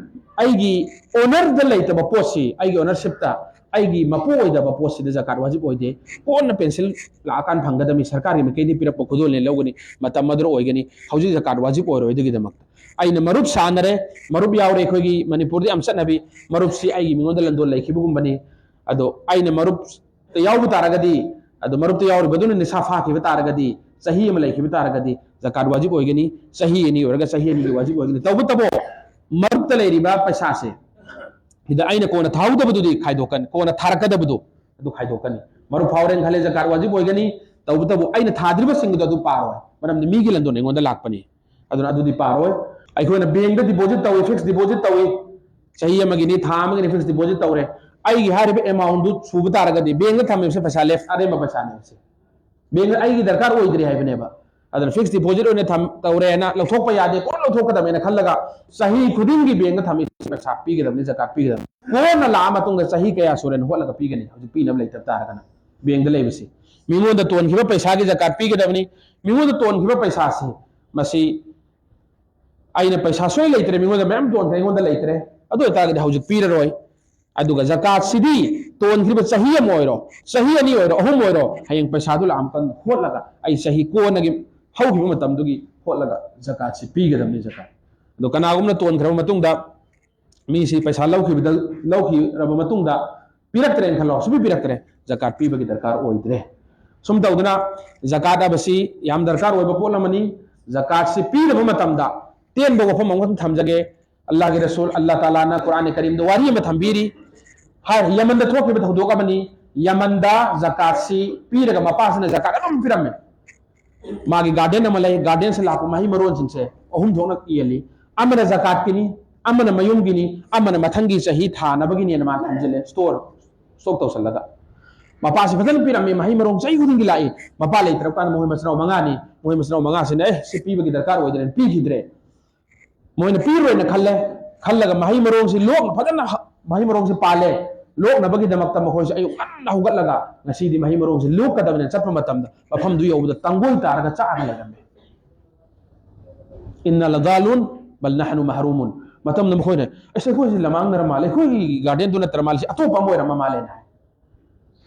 ꯑꯩꯒꯤ ꯑꯣꯅꯔꯗ ꯂꯩꯇꯕ ꯄꯣꯠꯁꯤ, ꯑꯩꯒꯤ ꯑꯣꯅꯔꯁꯤꯞꯇ ꯑꯩꯒꯤ ꯃꯄꯨ ꯑꯣꯏꯗꯕ ꯄꯣꯠꯁꯤꯗ ꯖꯀꯥꯠ ꯋꯥꯖꯤꯕ ꯑꯣꯏꯗꯦ꯫ ꯀꯣꯟꯅ ꯄꯦꯟꯁꯤꯜ ꯂꯥꯛꯑꯀꯥꯟ ꯐꯪꯒꯗꯕꯅꯤ, ꯁꯔꯀꯥꯔꯒꯤ ꯃꯥꯏꯀꯩꯗꯒꯤ ꯄꯤꯔꯛꯄ ꯈꯨꯗꯣꯜꯅꯦ ꯂꯧꯒꯅꯤ, ꯃꯇꯝ ꯑꯗꯨꯗ ꯑꯣꯏꯒꯅꯤ꯫ ꯍꯧꯖꯤꯛ ꯖꯀꯥꯠ ꯋꯥꯖꯤꯕ ꯑꯣꯏꯔꯣꯏ꯫ ꯑꯗꯨꯒꯤꯗꯃꯛꯇ ꯑꯩꯅ ꯃꯔꯨꯞ ꯁꯥꯟꯅꯔꯦ, ꯃꯔꯨꯞ ꯌꯥꯎꯔꯦ꯫ ꯑꯩꯈꯣꯏꯒꯤ ꯃꯅꯤꯄꯨꯔꯗ ꯌꯥꯝ ꯆꯠꯅꯕꯤ, ꯃꯔꯨꯞꯁꯤ ꯑꯩꯒꯤ ꯃꯤꯉꯣꯟꯗ ꯂꯟꯗꯣꯟ ꯂꯩꯈꯤꯕꯒꯨꯝꯕꯅꯤ꯫ ꯑꯗꯣ ꯑꯩꯅ ꯃꯔꯨꯞꯇ ꯌꯥꯎꯕ ꯇꯥꯔꯒꯗꯤ, ꯑꯗꯣ ꯃꯔꯨꯞꯇ ꯌꯥꯎꯔꯤꯕ ꯑꯗꯨꯅ ꯅꯤꯁꯥ ꯐꯥꯈꯤꯕ ꯇꯥꯔꯒꯗꯤ, ꯆꯍꯤ ꯑꯃ ꯂꯩꯈꯤꯕ ꯇꯥꯔꯒꯗꯤ ꯖꯀꯥꯠ ꯋꯥꯖꯤꯕ ꯑꯣꯏꯒꯅꯤ꯫ ꯆꯍꯤ ꯑꯅꯤ ꯑꯣꯏꯔꯒ ꯆꯍꯤ ꯑꯅꯤꯒꯤ ꯋꯥꯖꯤꯕ ꯑꯣꯏꯒꯅꯤ꯫ ꯇꯧꯕꯇꯕꯨ ꯃꯔꯨꯞꯇ ꯂꯩꯔꯤꯕ ꯄꯩꯁꯥꯁꯦ ꯁꯤꯗ ꯑꯩꯅ ꯀꯣꯟꯅ ꯊꯥꯍꯧꯗꯕꯗꯨꯗꯤ ꯈꯥꯏꯗꯣꯛꯀꯅꯤ, ꯀꯣꯟꯅ ꯊꯥꯔꯛꯀꯗꯕꯗꯨ ꯑꯗꯨ ꯈꯥꯏꯗꯣꯛꯀꯅꯤ꯫ ꯃꯔꯨꯞ ꯐꯥꯎꯔꯦꯅ ꯈꯜꯂꯦ, ꯖꯀꯥꯠ ꯋꯥꯖꯤꯕ ꯑꯣꯏꯒꯅꯤ꯫ ꯇꯧꯕꯇꯕꯨ ꯑꯩꯅ ꯊꯥꯗ꯭ꯔꯤꯕꯁꯤꯡꯗꯨꯗ ꯑꯗꯨ ꯄꯥꯔꯣꯏ, ꯃꯔꯝꯗꯤ ꯃꯤꯒꯤ ꯂꯟꯗꯣꯟ ꯑꯩꯉꯣꯟꯗ ꯂꯥꯛꯄꯅꯤ꯫ ꯑꯗꯨꯅ ꯑꯗꯨꯗꯤ ꯄꯥꯔꯣꯏ꯫ ꯑꯩꯈꯣꯏꯅ ꯕꯦꯡꯗ ꯗꯤꯄꯣꯖꯤꯠ ꯇꯧꯏ, ꯐꯤꯛꯁ ꯗꯤꯄꯣꯖꯤꯠ ꯇꯧꯏ, ꯆꯍꯤ ꯑꯃꯒꯤꯅꯤ, ꯊꯥ ꯑꯃꯒꯤꯅꯤ ꯐꯤꯛꯁ ꯗꯤꯄꯣꯖꯤꯠ ꯇꯧꯔꯦ꯫ ꯑꯩꯒꯤ ꯍꯥꯏꯔꯤꯕ ꯑꯦꯃꯥꯎꯟꯗꯨ ꯁꯨꯕ ꯇꯥꯔꯒꯗꯤ ꯕꯦꯡꯗ ꯊꯝꯃꯤꯕꯁꯦ ꯄꯩꯁꯥ ꯂꯦꯐ ꯑꯔꯦꯝꯕ ꯄꯩꯁꯥꯅꯦ ꯁꯤ꯫ ꯕꯦꯡꯗ ꯑꯩꯒꯤ ꯗꯔꯀꯥꯔ ꯑꯣꯏꯗ꯭ꯔꯦ ꯍꯥꯏꯕꯅꯦꯕ꯫ ꯑꯗꯨꯅ ꯐꯤꯛꯁ ꯗꯤꯄꯣꯖꯤꯠ ꯑꯣꯏꯅ ꯊꯝ ꯇꯧꯔꯦꯅ ꯂꯧꯊꯣꯛꯄ ꯌꯥꯗꯦ, ꯀꯣꯟꯅ ꯂꯧꯊꯣꯛꯀꯗꯕꯅꯦꯅ ꯈꯜꯂꯒ ꯆꯍꯤ ꯈꯨꯗꯤꯡꯒꯤ ꯕꯦꯡꯗ ꯊꯝꯃꯤ ꯄꯩꯁꯥ ꯄꯤꯒꯗꯕꯅꯤ, ꯖꯀꯥꯠ ꯄꯤꯒꯗꯕꯅꯤ꯫ ꯀꯣꯟꯅ ꯂꯥꯛꯑ ꯃꯇꯨꯡꯗ ꯆꯍꯤ ꯀꯌꯥ ꯁꯨꯔꯦꯅ ꯍꯣꯠꯂꯒ ꯄꯤꯒꯅꯤ, ꯍꯧꯖꯤꯛ ꯄꯤꯅꯕ ꯂꯩꯇꯕ ꯇꯥꯔꯒꯅ꯫ ꯕꯦꯡꯗ ꯂꯩꯕꯁꯤ ꯃꯤꯉꯣꯟꯗ ꯇꯣꯟꯈꯤꯕ ꯄꯩꯁꯥꯒꯤ ꯖꯀꯥꯠ ꯄꯤꯒꯗꯕꯅꯤ꯫ ꯃꯤꯉꯣꯟꯗ ꯇꯣꯟꯈꯤꯕ ꯄꯩꯁꯥꯁꯤ ꯃꯁꯤ ꯑꯩꯅ ꯄꯩꯁꯥ ꯁꯣꯏ ꯂꯩꯇ꯭ꯔꯦ, ꯃꯤꯉꯣꯟꯗ ꯃꯌꯥꯝ ꯇꯣꯟꯈ꯭ꯔꯦ, ꯑꯩꯉꯣꯟꯗ ꯂꯩꯇ꯭ꯔꯦ, ꯑꯗꯨ ꯑꯣꯏꯇꯥꯔꯒꯗꯤ ꯍꯧꯖꯤꯛ ꯄꯤꯔꯔꯣꯏ꯫ ꯑꯗꯨꯒ ꯖꯀꯥꯠꯁꯤꯗꯤ ꯇꯣꯟꯈ꯭ꯔꯤꯕ ꯆꯍꯤ ꯑꯃ ꯑꯣꯏꯔꯣ, ꯆꯍꯤ ꯑꯅꯤ ꯑꯣꯏꯔꯣ, ꯑꯍꯨꯝ ꯑꯣꯏꯔꯣ, ꯍꯌꯦꯡ ꯄꯩꯁꯥꯗꯨ ꯂꯥꯛꯑꯀꯥꯟꯗ ꯍꯣꯠꯂꯒ ꯑꯩ ꯆꯍꯤ ꯀꯣꯟꯅꯒꯤ ꯍꯧꯈꯤꯕ ꯃꯇꯝꯗꯨꯒꯤ ꯍꯣꯠꯂꯒ ꯖꯀꯥꯠꯁꯤ ꯄꯤꯒꯗꯕꯅꯤ꯫ ꯖꯀꯥꯠ ꯑꯗꯣ ꯀꯅꯥꯒꯨꯝꯕꯅ ꯇꯣꯟꯈ꯭ꯔꯕ ꯃꯇꯨꯡꯗ ꯃꯤꯁꯤ ꯄꯩꯁꯥ ꯂꯧꯈꯤꯕꯗ, ꯂꯧꯈꯤꯔꯕ ꯃꯇꯨꯡꯗ ꯄꯤꯔꯛꯇ꯭ꯔꯦꯅ ꯈꯜꯂꯣ, ꯁꯨꯡꯄꯤ ꯄꯤꯔꯛꯇ꯭ꯔꯦ, ꯖꯀꯥꯠ ꯄꯤꯕꯒꯤ ꯗꯔꯀꯥꯔ ꯑꯣꯏꯗ꯭ꯔꯦ꯫ ꯁꯨꯝ ꯇꯧꯗꯅ ꯖꯀꯥꯠ ꯍꯥꯏꯕꯁꯤ ꯌꯥꯝ ꯗꯔꯀꯥꯔ ꯑꯣꯏꯕ ꯄꯣꯠ ꯑꯃꯅꯤ꯫ ꯖꯀꯥꯠꯁꯤ ꯄꯤꯔꯕ ꯃꯇꯝꯗ ꯇꯦꯟꯕ ꯋꯥꯐꯝ ꯑꯃꯈꯛ ꯊꯝꯖꯒꯦ꯫ ꯑꯜꯂꯥꯍꯒꯤ ꯔꯁꯨꯜ, ꯑꯜꯂꯥꯍ ꯇꯥꯂꯥꯅ ꯀꯨꯔꯥꯟ ꯀꯔꯤꯝꯗ ꯋꯥꯔꯤ ꯑꯃ ꯊꯝꯕꯤꯔꯤ꯫ ꯍꯥꯏ, ꯌꯃꯟꯗ ꯊꯣꯛꯈꯤꯕ ꯊꯧꯗꯣꯛ ꯑꯃꯅꯤ꯫ ꯌꯃꯟꯗ ꯖꯀꯥꯠꯁꯤ ꯄꯤꯔꯒ ꯃꯄꯥꯁꯤꯅ ꯖꯀꯥꯠ ꯑꯗꯨꯝ ꯄꯤꯔꯝꯃꯦ꯫ ꯃꯥꯒꯤ ꯒꯥꯔꯗꯦꯟ ꯑꯃ ꯂꯩ, ꯒꯥꯔꯗꯦꯟꯁꯤ ꯂꯥꯛꯄ ꯃꯍꯩ ꯃꯔꯣꯡꯁꯤꯡꯁꯦ ꯑꯍꯨꯝ ꯊꯣꯛꯅ ꯌꯦꯜꯂꯤ꯫ ꯑꯃꯅ ꯖꯀꯥꯠꯀꯤꯅꯤ, ꯑꯃꯅ ꯃꯌꯨꯝꯒꯤꯅꯤ, ꯑꯃꯅ ꯃꯊꯪꯒꯤ ꯆꯍꯤ ꯊꯥꯅꯕꯒꯤꯅꯦꯅ ꯃꯥ ꯊꯝꯖꯤꯜꯂꯦ, ꯁ꯭ꯇꯣꯔ, ꯁ꯭ꯇꯣꯛ ꯇꯧꯁꯜꯂꯒ꯫ ꯃꯄꯥꯁꯤ ꯐꯖꯅ ꯄꯤꯔꯝꯃꯤ, ꯃꯍꯩ ꯃꯔꯣꯡ ꯆꯍꯤ ꯈꯨꯗꯤꯡꯒꯤ ꯂꯥꯛꯏ꯫ ꯃꯄꯥ ꯂꯩꯇ꯭ꯔꯕ ꯀꯥꯟꯗ ꯃꯈꯣꯏ ꯃꯆꯤꯟ ꯃꯅꯥꯎ ꯃꯉꯥꯅꯤ, ꯃꯈꯣꯏ ꯃꯆꯤꯟ ꯃꯅꯥꯎ ꯃꯉꯥꯁꯤꯅ "ꯑꯦ, ꯁꯤ ꯄꯤꯕꯒꯤ ꯗꯔꯀꯥꯔ ꯑꯣꯏꯗ꯭ꯔꯦꯅ" ꯄꯤꯈꯤꯗ꯭ꯔꯦ꯫ ꯃꯣꯏꯅ ꯄꯤꯔꯣꯏꯅ ꯈꯜꯂꯦ, ꯈꯜꯂꯒ ꯃꯍꯩ ꯃꯔꯣꯡꯁꯤ ꯂꯣꯛꯅ ꯐꯖꯅ ꯍ-, ꯃꯍꯩ ꯃꯔꯣꯡꯁꯤ ꯄꯥꯜꯂꯦ꯫ ꯂꯣꯛꯅꯕꯒꯤꯗꯃꯛꯇ ꯃꯈꯣꯏꯁꯦ ꯑꯌꯨꯛ ꯉꯟꯅ ꯍꯧꯒꯠꯂꯒ ꯉꯁꯤꯗꯤ ꯃꯍꯩ ꯃꯔꯣꯡꯁꯦ ꯂꯣꯛꯀꯗꯕꯅꯤꯅ ꯆꯠꯄ ꯃꯇꯝꯗ ꯃꯐꯝꯗꯨ ꯌꯧꯕꯗ ꯇꯥꯡꯒꯣꯏ ꯇꯥꯔꯒ ꯆꯥꯛꯑꯒ ꯂꯩꯔꯝꯃꯦ. "إنا لضالون بل نحن محرومون." ꯃꯇꯝꯗ ꯃꯈꯣꯏꯅ, "ꯑꯁ, ꯑꯩꯈꯣꯏꯁꯤ ꯂꯃꯥꯡꯅꯔ ꯃꯥꯜꯂꯦ, ꯑꯩꯈꯣꯏꯒꯤ ꯒꯥꯔꯗꯦꯟꯗꯨ ꯅꯠꯇ꯭ꯔ ꯃꯥꯜꯂꯦ, ꯁꯤ ꯑꯇꯣꯞꯄ ꯑꯃ ꯑꯣꯏꯔꯝꯃ ꯃꯥꯜꯂꯦꯅ" ꯍꯥꯏ.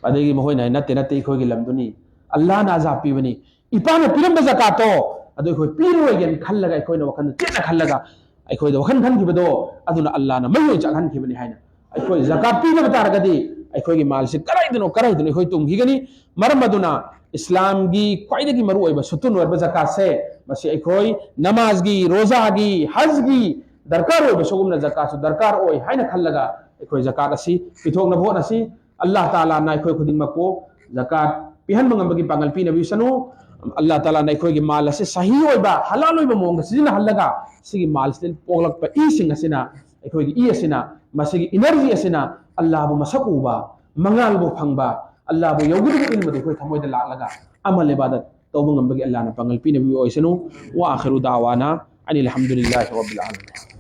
ꯑꯗꯒꯤ ꯃꯈꯣꯏꯅ ꯍꯥꯏ, "ꯅꯠꯇꯦ, ꯅꯠꯇꯦ, ꯑꯩꯈꯣꯏꯒꯤ ꯂꯝꯗꯨꯅꯤ, ꯑꯜꯂꯥꯅ ꯑꯖꯥꯕ ꯄꯤꯕꯅꯤ, ꯏꯄꯥꯅ ꯄꯤꯔꯝꯕ ꯖꯀꯥꯠꯇꯣ ꯑꯗꯨ ꯑꯩꯈꯣꯏ ꯄꯤꯔꯣꯏꯒꯦꯅ ꯈꯜꯂꯒ, ꯑꯩꯈꯣꯏꯅ ꯋꯥꯈꯜꯗ ꯆꯦꯠꯅ ꯈꯜꯂꯒ ꯑꯩꯈꯣꯏꯗ ꯋꯥꯈꯜ ꯈꯟꯈꯤꯕꯗꯣ ꯑꯗꯨꯅ ꯑꯜꯂꯥꯅ ꯃꯩ ꯑꯣꯏꯅ ꯆꯥꯛꯍꯟꯈꯤꯕꯅꯤ" ꯍꯥꯏꯅ. ꯑꯩꯈꯣꯏ ꯖꯀꯥꯠ ꯄꯤꯗꯕ ꯇꯥꯔꯒꯗꯤ ꯑꯩꯈꯣꯏꯒꯤ ꯃꯥꯜꯁꯤ ꯀꯔꯥꯏꯗꯅꯣ ꯀꯔꯥꯏꯗꯅꯣ ꯑꯩꯈꯣꯏ ꯇꯨꯡꯈꯤꯒꯅꯤ. ꯃꯔꯝ ꯑꯗꯨꯅ ꯏꯁꯂꯥꯝꯒꯤ ꯈ꯭ꯋꯥꯏꯗꯒꯤ ꯃꯔꯨꯑꯣꯏꯕ ꯁꯨꯇꯨꯟ ꯑꯣꯏꯔꯕ ꯖꯀꯥꯠꯁꯦ, ꯃꯁꯤ ꯑꯩꯈꯣꯏ ꯅꯃꯥꯖꯒꯤ, ꯔꯣꯖꯥꯒꯤ, ꯍꯖꯒꯤ ꯗꯔꯀꯥꯔ ꯑꯣꯏꯕ ꯁꯤꯒꯨꯝꯅ ꯖꯀꯥꯠꯁꯨ ꯗꯔꯀꯥꯔ ꯑꯣꯏ ꯍꯥꯏꯅ ꯈꯜꯂꯒ ꯑꯩꯈꯣꯏ ꯖꯀꯥꯠ ꯑꯁꯤ ꯄꯤꯊꯣꯛꯅꯕ ꯍꯣꯠꯅꯁꯤ. ꯑꯜꯂꯥꯍ ꯇꯥꯂꯥꯅ ꯑꯩꯈꯣꯏ ꯈꯨꯗꯤꯡꯃꯛꯄꯨ ꯖꯀꯥꯠ ꯄꯤꯍꯟꯕ ꯉꯝꯕꯒꯤ ꯄꯥꯡꯒꯜ ꯄꯤꯅꯕꯤꯁꯅꯨ. ꯑꯜꯂꯥꯍ ꯇꯥꯂꯥꯅ ꯑꯩꯈꯣꯏꯒꯤ ꯃꯥꯜ ꯑꯁꯤ ꯁꯍꯤ ꯑꯣꯏꯕ, ꯍꯂꯥꯜ ꯑꯣꯏꯕ ꯃꯑꯣꯡꯗ ꯁꯤꯖꯤꯟꯅꯍꯜꯂꯒ, ꯁꯤꯒꯤ ꯃꯥꯜꯁꯤꯗ ꯄꯣꯛꯂꯛꯄ ꯏꯁꯤꯡ ꯑꯁꯤꯅ, ꯑꯩꯈꯣꯏꯒꯤ ꯏ ꯑꯁꯤꯅ, ꯃꯁꯤꯒꯤ ꯏꯅꯔꯖꯤ ꯑꯁꯤꯅ ꯑꯜꯂꯥꯍꯕꯨ ꯃꯁꯛ ꯎꯕ, ꯃꯉꯥꯜꯕꯨ ꯐꯪꯕ, ꯑꯜꯂꯥꯍꯕꯨ ꯌꯧꯒꯗꯕ ꯏꯜꯃꯗꯨ ꯑꯩꯈꯣꯏ ꯊꯃꯣꯏꯗ ꯂꯥꯛꯂꯒ ꯑꯃꯜ ꯏꯕꯥꯗꯠ ꯇꯧꯕ ꯉꯝꯕꯒꯤ ꯑꯜꯂꯥꯍꯅ ꯄꯥꯡꯒꯜ ꯄꯤꯅꯕꯤꯕ ꯑꯣꯏꯁꯅꯨ. وآخر دعوانا أن الحمد لله رب العالمين.